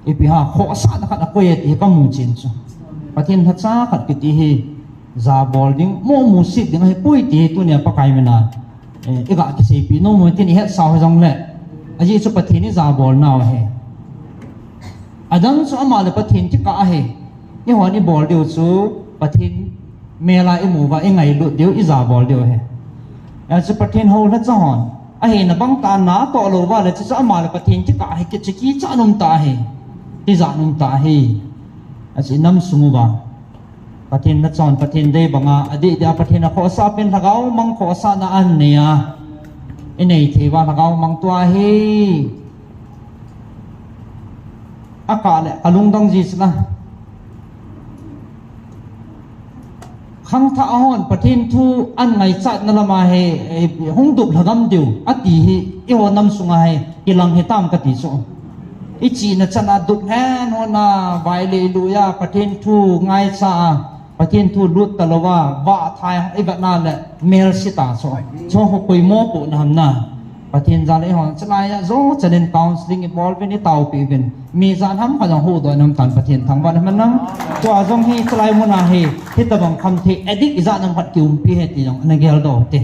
ipi ham, khohsahna khat akoi e ti hi kamu chen chu. Pathen lhacha khat kiti hi jabol ding, momu set ding ahipoi ti hi tunia Pakai mina, eh, iga kiseipeh nom u hitin, ihetsau hijongle. Ajeh chu Pathen ijabol nau ahi. Adang chu ama le Pathen kikah ahi. Eihon ibol diu chu Pathen mel a imu uva ingailut diu, ijabol diu ahi. Achu Pathen houlhacha hon ahina bang tah a na atoh lou uva le, chuchu ama le Pathen kikah ahi, kichi kichat nom tah ahi. Tijat nom tah ahi. Achu inam sung uva Pathen lhacha hon Pathen dei banga, adeh deh a Pathen akhohsah pen lhagao mang khohsahna anei a, inei thei uva lhagao mang tua ahi. Akah le alungdong ji chu na. Khangthah hon Pathen thu angaichatna lama hi, eh, hung dup lhagam diu ati hi, eiho nam sunga hi kilang hitam kati chu. Ichihna chan a dup hen hon a, vai le lui a Pathen thu ngaicha a, Pathen thu lut talouva, vah thai i vet na le mel si ta chu. Chu khu koi mopohna ham na. Pathen jal a eihon chulai a jo chanin counseling i bol uvin, i taopi uvin. Mi ijat ham khat jong huhdoh in um tan, Pathen thangvah in um hen lang. Tua jong hi chulai mun a hi, hitabang khamthei addict ijat ham khat kiumpi ahi ti jong ana geldoh u hite.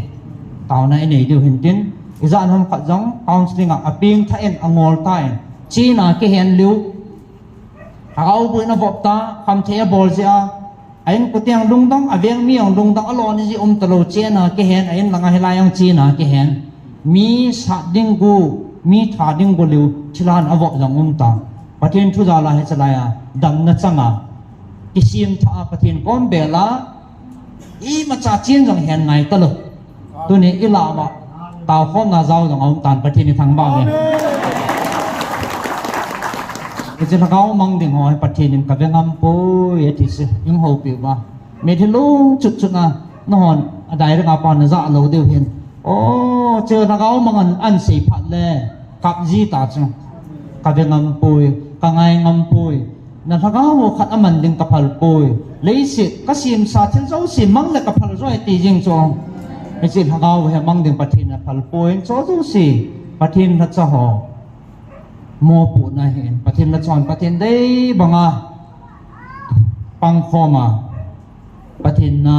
Taona i nei diu hin tin, ijat ham khat jong counseling a, a pengthah in, a ngoltah in, chena kihen lheh u. Lhagao boina avop ta, khamthei abol jeh a, a inkote jong lungdong, a veng mi jong lungdong, aloi ji um talou, chena kihen, a in langa hilai jong chena kihen. Mi sat ding gu, mi tha ding gu lheh u, thilha in avop jong um ta. Pathen thu jal a hi chulai a, damna chang a, kisemthah a, Pathen kom bel a, imacha chen jong hen ngai talou. Tuni i lah uva, taokhomna jao jong aum tan, Pathen i thangvah uve. Hiche lhagao mang ding ho hi Pathen in ka ve ngam poi ati chu, eihon houpi uva. Mitlhi lungchut chut na, nahon a direct a pa na ja lou diu hin. O, hiche lhagao mang an, an sei phat le, kap ji ta chu. Ka ve ngam poi, ka ngai ngam poi. Na lhagao khat aman ding ka phal poi. Leiset, ka semsa thil jouse mang le ka phal joh e ti jing chu. Hiche lhagao hi mang ding Pathen in aphal poi. Chu jouse, Pathen lhacha ho mopohna ahin, Pathen lhacha hon Pathen dei banga pangkhom a, Pathen na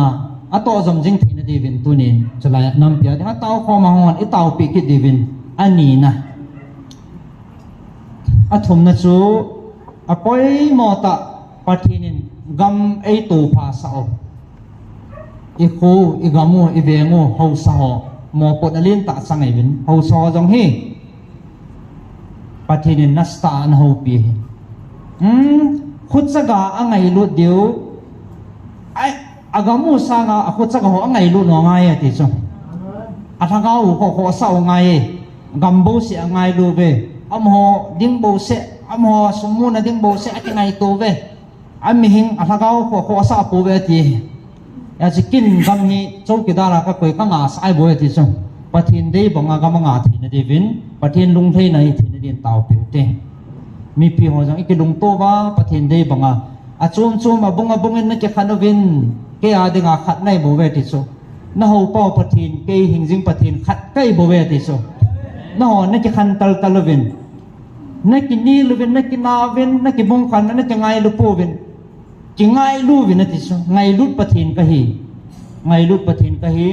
atoh jom jing theina diuvin tunin, chulai a nampi a dinga taokhom a hung hon i taopi kit diuvin, ani na. Athumna chu, apoimo tah, Pathen in gam eitoh phasah u. I kho u, i gam u, i veng u, haosa ho, mopohna lentah chang ahiuvin, haosa ho jong hi Pathen in nasatah a ana houpi ahi. Hmm, khucha ga angailut diu. Ai, agam u sanga akhucha ga ho angailut u ngai ati chu. Alhagao u kho, khohsah u ngai e. Gam bouseh angailu uve. Amaho ding bouseh, amaho sum muna ding bouseh akingaito uve. Amihing alhagao kho, khohsah pouve ati. Hijeh chun ken gam hi chowkidar a kakoi kangahsah ahi bou ati chu. Pathen dei banga gam angah theina diuvin, Pathen lunglhaina hi theina din taopi u hite. Mipi ho jong i kilungto uva, Pathen dei banga. Achom chom, abung abung in na kikhen uvin, kei a dinga khat nahi bouve ati chu. Na houpa u Pathen, kei hingjing Pathen khat kahi bouve ati chu. Nahon na kikhen tal tal uvin. Na kinel uvin, na kina uvin, na kibung khen, na kingailu pouvin. Kingailu uvin ati chu. Ngailut Pathen kahi. Ngailut Pathen kahi.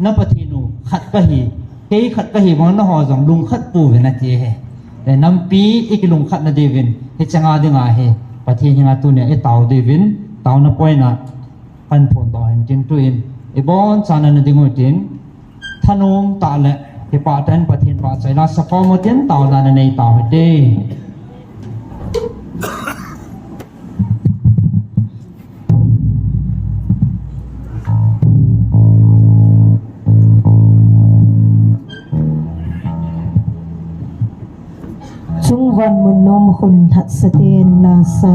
Na Pathen u khat kahi. Kei khat kahi banga naho jong lungkhat pouvin ati ahi. Le nampi i kilungkhat na diuvin. Hiche nga dinga hi. Pathen henga tunia i tao diuvin. Taona poina. Kan phondoh hen tin tuin, i boncha na na ding u tin, thanom tah le, kipah tah in Pathen vahchoi la sakhom u tin, taona na nei tau hite. Chungvon mun nom hun lhahsa ten la sa.